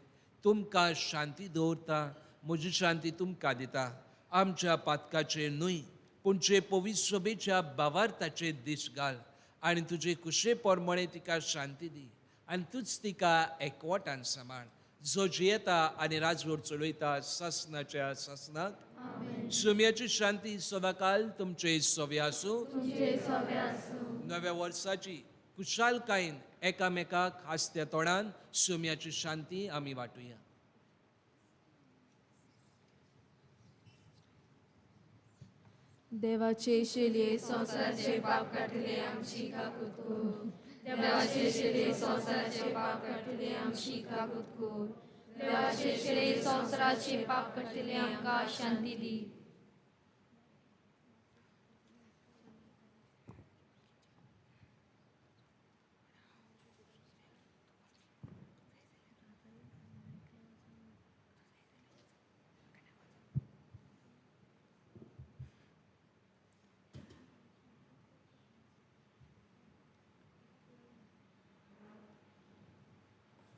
तुमकां शांती दवरता, म्हजी शांती तुमकां दिता. आमच्या पातकाचेर न्हय पूण जे पवित्र सभेच्या भावार्थाचेर दीस घाल आनी तुजे कुशे प्रमाणे तिका शांती दी आनी तूच तिका एकवटान सांबाळ, जो जियेता आनी राजवट चलयता सासनाच्या सासनाक. सोम्याची शांती सदाकाल तुमचे सवे आसूं. नव्या वर्साची कुशालकायेन एकामेकाक हांसत्या तोंडान सोम्याची शांती आमी वांटुया. देवाचे शेलये संवसाराचे पाप काडटले आमची काकूत कर. देवाचे शेलये संवसाराचे पाप काडटले आमची काकूत कर. देवाचे शेलये संवसाराचे पाप काडटले आमकां शांती दी.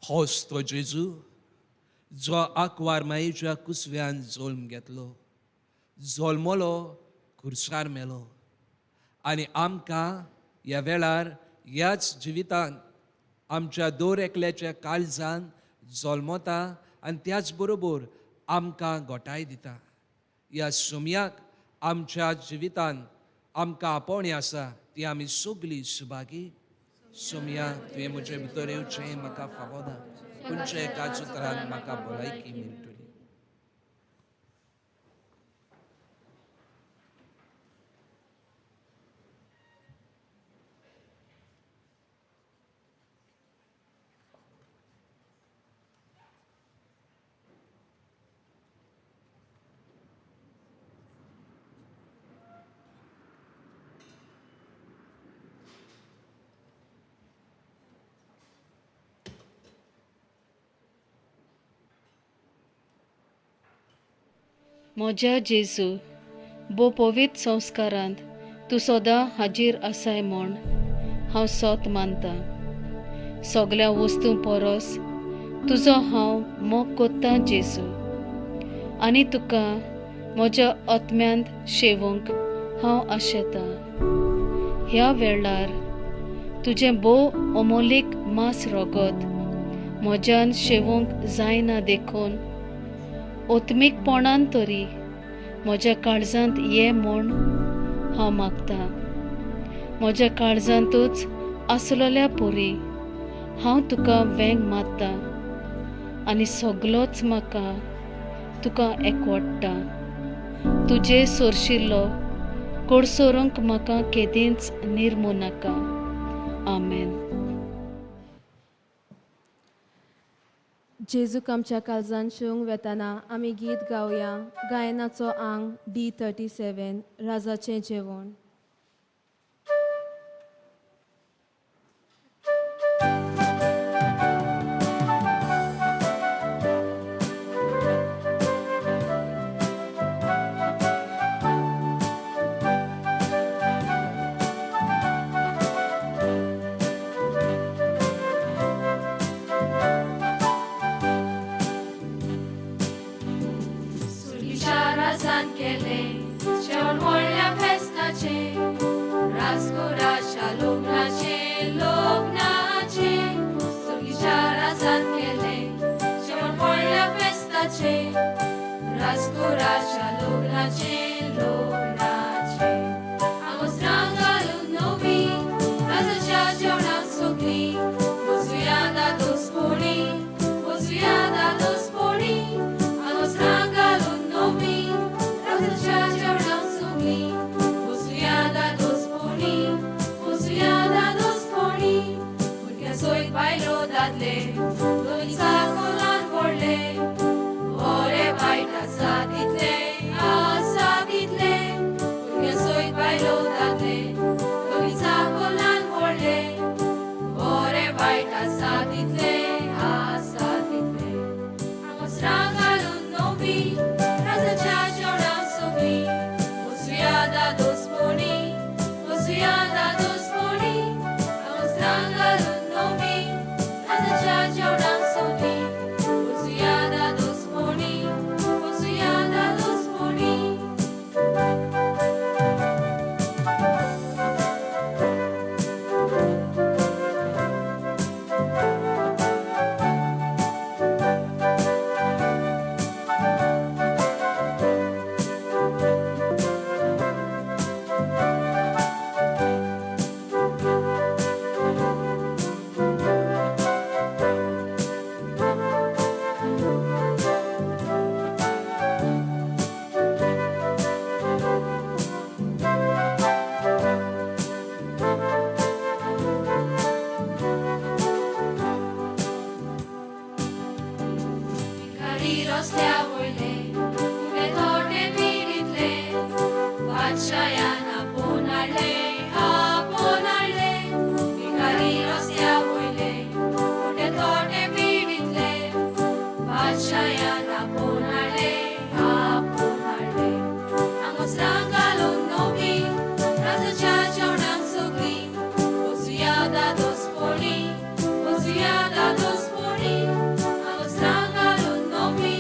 होच तो जेजू जो आंकवार मायेच्या कुसव्यान जल्म घेतलो, जल्मलो, खुर्सार मेलो आनी आमकां ह्या वेळार ह्याच जिवितान आमच्या दर एकल्याच्या काळजान जल्मता आनी त्याच बरोबर आमकां गोठाय दिता. ह्या सुम्याक आमच्या जिवितान आमकां आपोवणें आसा ती आमी सगळीं सुभागी. सोम्या, तुवें म्हजे भितर येवचें म्हाका फावना, पूण एकाच उतरान म्हाका भलायकी मेळटली. म्हज्या जेजू, भोव पवित्र संस्कारांत तूं सदां हाजीर आसाय म्हूण हांव सोत मानतां. सगल्या वस्तूं परस तुजो हांव मोग कोत्तां जेजू, आनी तुका म्हज्या आत्म्यांत शेवूंक हांव आशेतां. ह्या वेळार तुजें भोव अमोलीक मांस रगत म्हज्यान शेवूंक जायना देखून आत्मीकपणान तरी म्हज्या काळजांत ये म्हूण हांव मागतां. म्हज्या काळजांतूच आसलेल्या पुरी हांव तुका वेंग मारतां आनी सगलोच म्हाका तुका एकवडटा. तुजे सोरशिल्लो कोडसोरूंक म्हाका केदींच निर्मू नाका. आमेन. जेजूक आमच्या काळजान शिवंक वेतना आमी गीत गावया. गायनाचो आंग D37, राजाचें जेवण. राजकुराच्या लग्नाचे लग्नाचे आंगोस्त्रां घालून नवी राजाच्या जेवणाक सगळी वचुया दादोसपणी, वचुया दादोसपणी. आंगोस्त्रां घालून नवी राजाच्या जेवणाक सगळी वचुया दादोसपणी, वचुया दादोसपणी. भुरग्यां सयत बायलो दादले दोनी चाकोलान व्हडले बरे वायट आसा तितले, आसा तितले. भुरग्यां सयत बायलो दादले दोनी चाकोलान व्हडले बरे वायट आसा तितले, आसा तितले. आंगोस्त्रां घालून नवी राजाच्या जेवणाक सगळी वचुया दादोसपणी, वचुया दादोसपणी. आंगोस्त्रां घालून नवी राजाच्या जेवणाक सगळी वचुया दादोसपणी, वचुया दादोसपणी. भिकारी रस्त्या वयले उबे थोडे पिडितले बादशायान आपोवन हाडले, आपोवन हाडले. भिकारी रस्त्या वयले उबे थोडे पिडितले बादशायान आपोवन हाडले, आपोवन हाडले. आंगोस्त्रां घालून नवी राजाच्या जेवणाक सगळी वचुया दादोसपणी, वचुया दादोसपणी. आंगोस्त्रां घालून नवी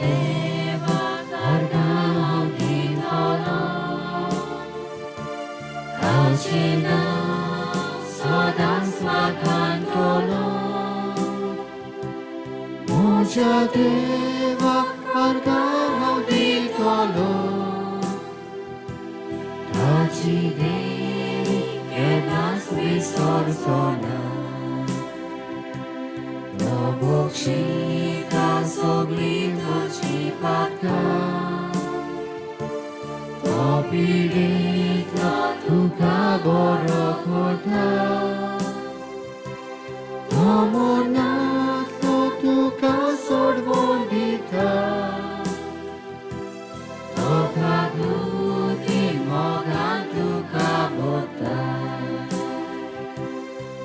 देवाक अर्गां हांव दितलो ताचें नांव सदांच वाखाणटलो म्हज्या देवाक अर्गां हांव दितलो ताची देणी केन्नाच विसरचो ना तो बक्षिता सगळीं तुजी पातकां तो पिडेंतलो तुका बरो करता तो मरणांतलो तुका सोडवून दिता तो काकुळटी मोगान तुका भरता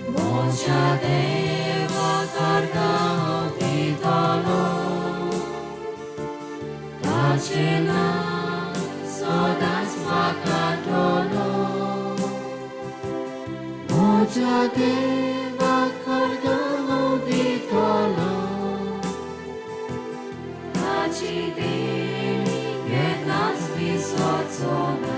म्हज्या देवाक अर्गां हांव दितलो ताचें नांव सदांच वाखाणटलो म्हज्या देवाक अर्गां हांव दितलो ताची देणी केन्नाच विसरचो ना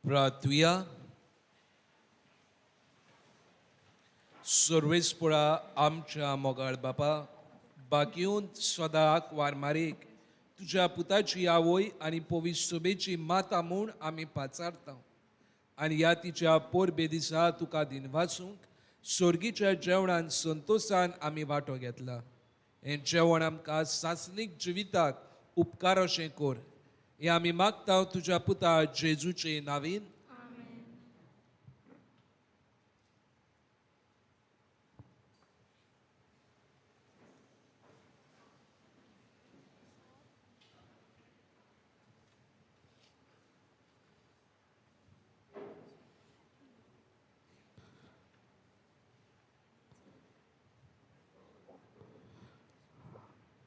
प्रार्थुया. सर्वेस्पुरा आमच्या मोगाळ बापा, बाकीऊन सदाक वारमारीक तुज्या पुताची आवय आनी पवित्र सोबेची माता म्हूण आमी पाचारता आनी ह्या तिच्या पोरबे दिसा तुका दिनवासूंक सोर्गीच्या जेवणान संतोशान आमी वांटो घेतला. हें जेवण आमकां सासणीक जिविताक उपकार अशें कर, हें आमी मागता तुज्या पुता जेजूचे नावीन.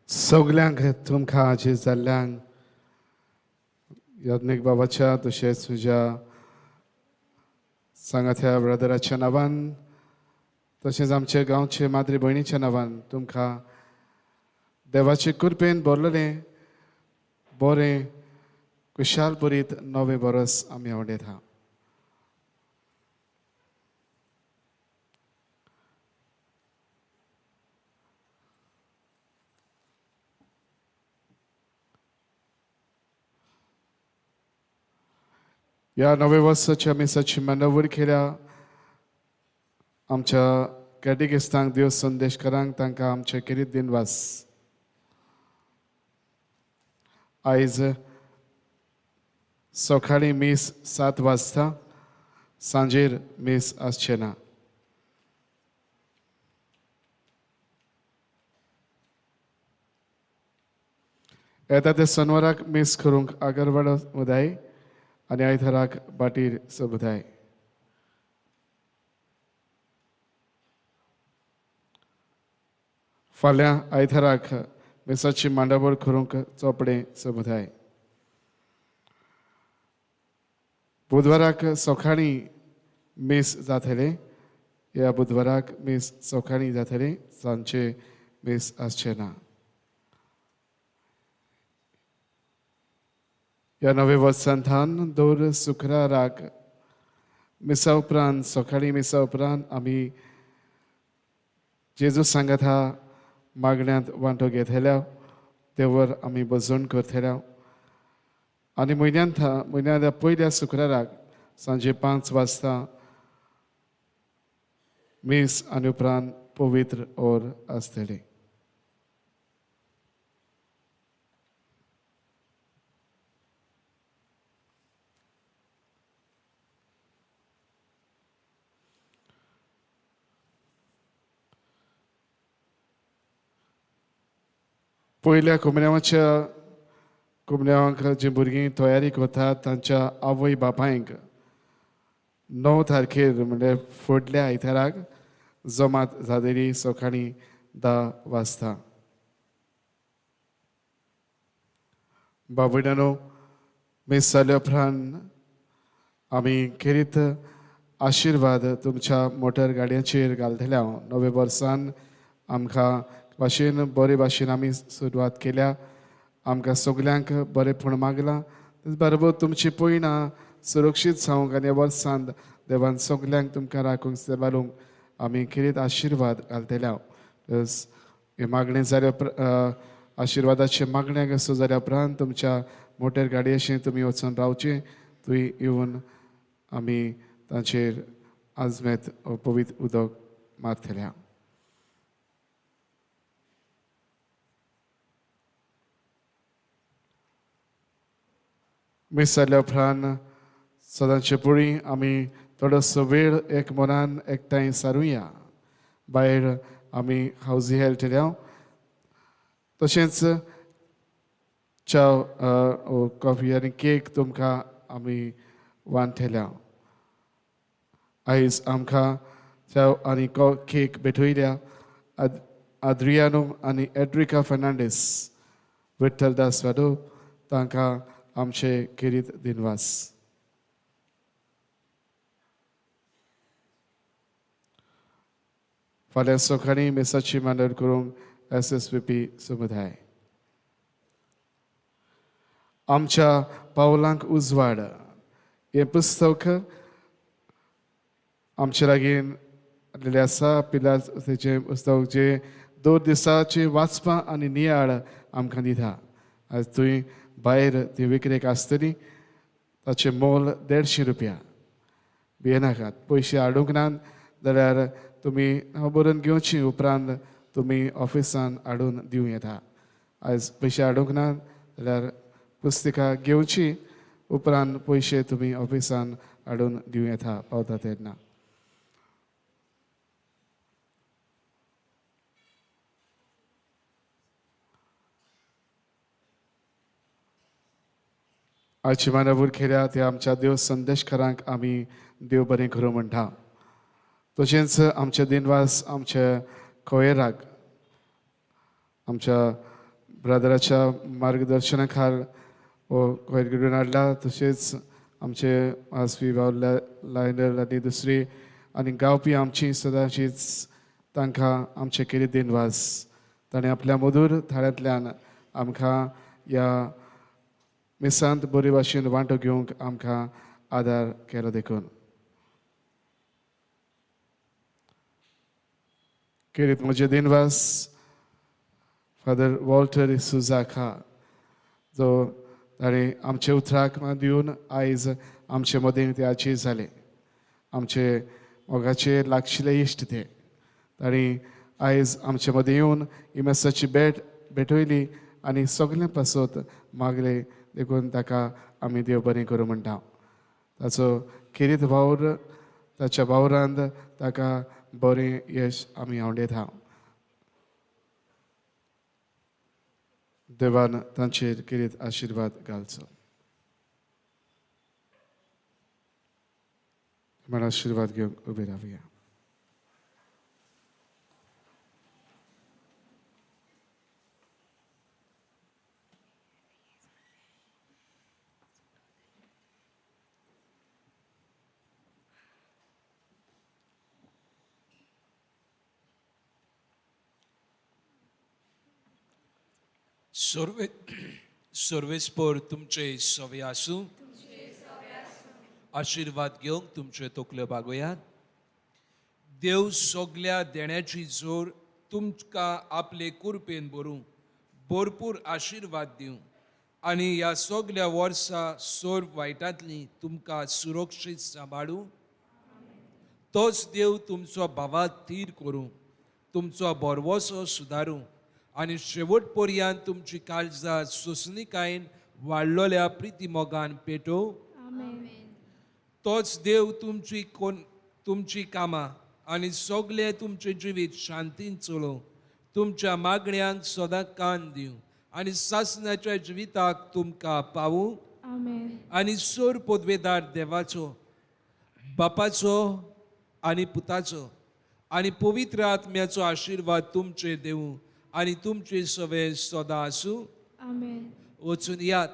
सगल्यांक तुमकां आजीज जाल्ल्यांक याज्ञीक बाबाच्या तशेंच तुज्या सांगात्या ब्रदराच्या नांवान तशेंच आमचे गांवचे माद्री भयणीच्या नांवान तुमकां देवाचे कृपेन भरलेलें बरें खुशाल बरीत नवें बरस आमी आवडयता. ह्या नव्या वर्साच्या मिसाची मांडावळ केल्या आमच्या कॅटेकिस्तांक देव संदेशकारांक तांकां आमचे खेरीत दिनवास. आयज सकाळीं मीस 7 वाजता, सांजेर मीस आसचें ना. येता ते शनवाराक मीस करूंक आगरवाडो मुदाय आनी आयताराक बाटीर समुदाय. फाल्यां आयताराक मिसाची मांडावळ करूंक चोपडे समुदाय. बुधवाराक सकाळीं मीस जातलें. ह्या बुधवाराक मीस सकाळीं जातलें, सांजचें मीस आसचें ना. ह्या नव्या वर्सांतान दर शुक्राराक मिसा उपरांत सकाळीं मिसा उपरांत आमी जेजू सांगाता मागण्यांत वांटो घेतल्या, देवर आमी भजन करतल्या आनी म्हयन्यांतल्या पयल्या शुक्राराक सांजे 5 वाजता मीस आनी उपरांत पवित्र ओर आसतलें. पयल्या कोमन्यांवाच्या कोमन्यांवांक जी भुरगीं तयारी करतात तांच्या आवय बापायंक 9 तारखेर म्हणल्यार फुडल्या आयताराक जमात जातली सकाळीं 10 वाजता. बाबड्यांनो, मीस जाल्या उपरांत आमी खेरीत आशिर्वाद तुमच्या मोटर गाडयांचेर घालतले. हांव नव्या वर्सान आमकां भाशेन बरे भाशेन आमी सुरवात केल्या. आमकां सगल्यांक बरेंपण मागलां. तेच बरोबर तुमची पयणां सुरक्षीत जावंक आनी ह्या वर्सान देवान सगल्यांक तुमकां राखूंक सांबाळूंक आमी खेरीत आशिर्वाद घालतले. हांव हें मागणें जाल्या आशिर्वादाचें मागणें आसो जाल्या उपरांत तुमच्या मोटर गाडयेचेर तुमी वचून रावचें. थंय येवन आमी तांचेर आजमेत पवित्र उदक मारतले. मीस जाल्या उपरांत सदांचे पळी आमी थोडोसो वेळ एक मनान एकठांय सारुया. भायर आमी हावजी हेळटले. तशेंच च्या कॉफी आनी केक तुमकां आमी वांटल्या. आयज आमकां च्या आनी केक भेटयल्या आद्रियानो आनी एड्रिका फर्नांडीस, विठ्ठलदास वाडो, तांकां आमचे खेरीत दिनवास. फाल्यां सकाळीं मिसाची मांडण करूंक SSVP समुदाय. आमच्या पावलांक उजवाड हें पुस्तक आमचे लागीं आसलेलें आसा. पिलार तेचें पुस्तक जें 2 दिसाचें वाचपां आनी नियाळ आमकां दिता. आज थंय भायर ती विक्रेक आसतली. ताचें मोल 150 रुपया. भियेनाकात, पयशे हाडूंक नात जाल्यार तुमी हांव बरोवन घेवची, उपरांत तुमी ऑफिसान हाडून दिवं येता. आयज पयशे हाडूंक ना जाल्यार पुस्तिका घेवची, उपरांत पयशे तुमी ऑफिसान हाडून दिवं येता पावता तेन्ना. आयची मानावूर खेळ्या त्या आमच्या देव संदेशकारांक आमी देव बरें करूं म्हणटा. तशेंच आमचे दिनवास आमच्या कोयराक आमच्या ब्रदराच्या मार्गदर्शना खाल हो कोयर घडून हाडला. तशेंच आमचे आसपी बावल्या लायनर आनी दुसरी आनी गावपी आमची सदांचीच तांकां आमचे खेरीत दिनवास. ताणें आपल्या मधूर थाळ्यांतल्यान आमकां ह्या मिसांत बरे भाशेन वांटो घेवंक आमकां आदार केलो देखून खेरीत म्हजे दिनवास फादर वॉल्टर सुजाखा, जो ताणें आमचे उतराक दिवन आयज आमचे मदें ते आजी जाले. आमचे मोगाचे लागशिल्ले इश्ट ते. ताणें आयज आमचे मदें येवन इमेसाची भेट भेटयली आनी सगळें पासत मागले देखून ताका आमी देव बरें करूं म्हणटा. ताचो खेरीत वावर, ताच्या वावरांत ताका बरें यश आमी आवडयता. देवान तांचेर खेरीत आशिर्वाद घालचो. म्हण आशिर्वाद घेवंक उबे रावया. सर्वेस्पर तुमचे सवे आसूं. आशिर्वाद घेवंक तुमचे तकल्यो बागोयात. देव सगल्या देण्याची जोर तुमकां आपले कुरपेन भरूं, भरपूर आशिर्वाद दिवं आनी ह्या सगल्या वर्सा सोर वायटांतली तुमकां सुरक्षीत सांबाळूं. तोच देव तुमचो भावात थीर करूं, तुमचो भरवसो सुदारूं आनी शेवट पर्यंत तुमची काळजां सोंसणीकायेन वाडलोल्या प्रिती मोगान पेटोवं. तोच देव तुमची कामां आनी सगळें तुमचें जिवीत शांतीन चलोवं, तुमच्या मागण्यांक सदां कान दिवं आनी सासणाच्या जिविताक तुमकां पावूं. आमेन. आनी सोर पदवेदार देवाचो, बापाचो आनी पुताचो आनी पवित्र आत्म्याचो आशिर्वाद तुमचेर देवूं आनी तुमचे सवे सदां आसूं. आमेन. वचून यात,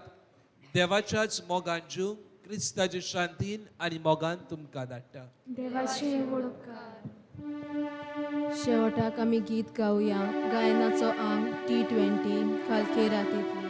देवाच्याच मोगान जीव क्रिस्ताचे शांतीन आनी मोगान तुमकां धाडटा. देवाचे उपकार. शेवटाक आमी गीत गावया. गायनाचो आंग T20 कालखे रातींतली.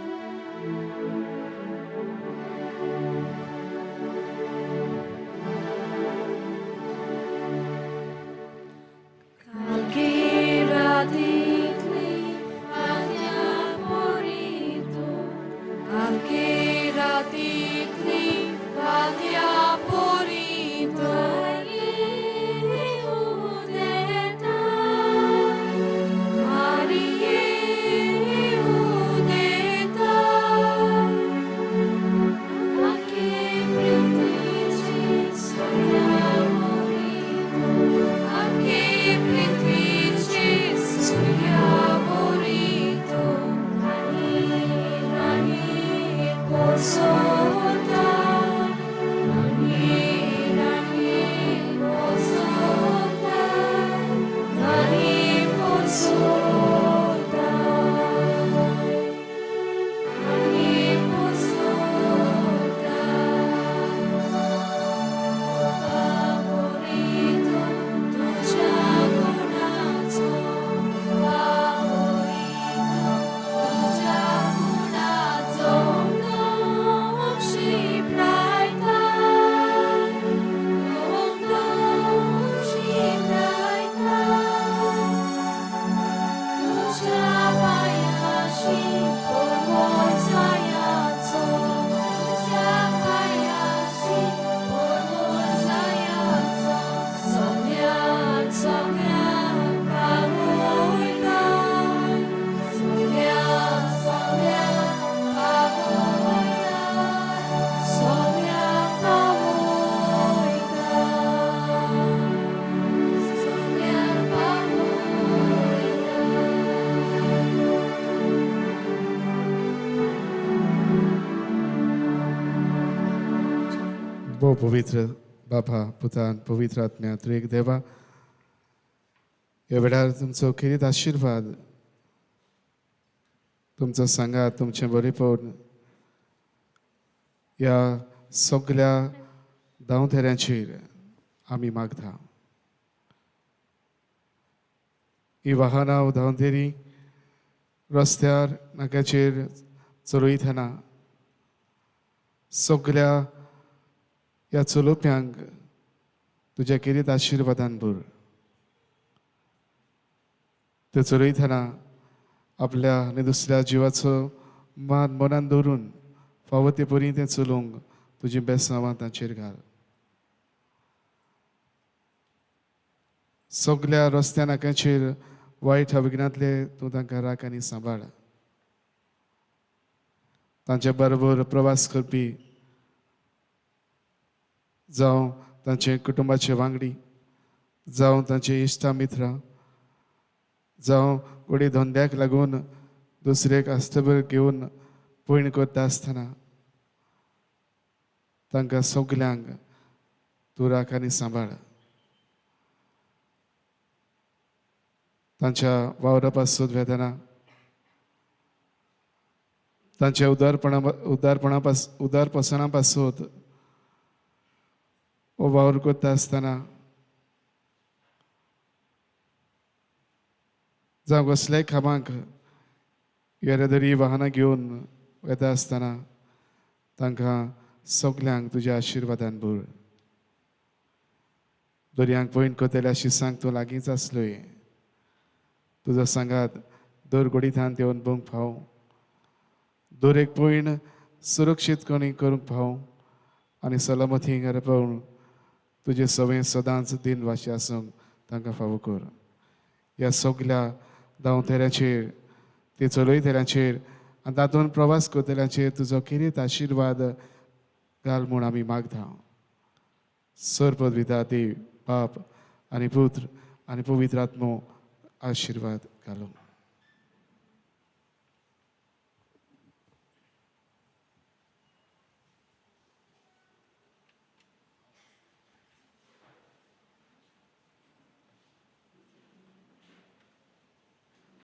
पवित्र बापा, पुतान, पवित्र आत्म्या, त्रिएक देवा, ह्या वेळार तुमचो खेरीत आशिर्वाद, तुमचो सांगात, तुमचें बरेपण ह्या सगल्या धांवतेऱ्यांचेर आमी मागता. ही वाहनां धांवतेरी रस्त्यार नाक्याचेर चलयतना सगल्या ह्या चलोवप्यांक तुज्या खेरीत आशिर्वादान भर. ते चलयतना आपल्या आनी दुसऱ्या जिवाचो मान मनान दवरून फावो ते परी तें चलोवंक तुजी बेसांवां तांचेर घाल. सगल्या रस्त्या नाक्यांचेर वायट अविघ्नांतले तूं तांकां राख आनी सांबाळ. तांचे बरोबर प्रवास करपी जावं तांचे कुटुंबाचे वांगडी, जावं तांचे इश्टा मित्रां, जावं घोडी धंद्याक लागून दुसरेक आस्तभर घेवन पयण करता आसतना तांकां सगल्यांक तूं राख आनी सांबाळ. तांच्या वावरा पासून वेतना, तांच्या उदारपणा पासून हो वावर करता आसतना, जावं कसल्याय कामाक येरादारी वाहनां घेवन वता आसतना तांकां सगल्यांक तुज्या आशिर्वादान भर. दर्यांक पयण करतल्या शिसांक तूं लागींच आसलोय. तुजो सांगात दर गोडीथान येवन भोंवंक फाव, दर एक पयण सुरक्षीत कोणी करूंक फाव आनी सलामती घरा पावून तुजे सवय सदांच दिनवाशी आसूंक तांकां फावो कर. ह्या सगल्या धांवतेऱ्यांचेर, ते चलयतेल्यांचेर आनी तातूंत प्रवास करतल्यांचेर तुजो खेरीत आशिर्वाद घाल म्हूण आमी मागता. सर पदविता देव बाप आनी पुत्र आनी पवित्र आत्मो आशिर्वाद घालूं.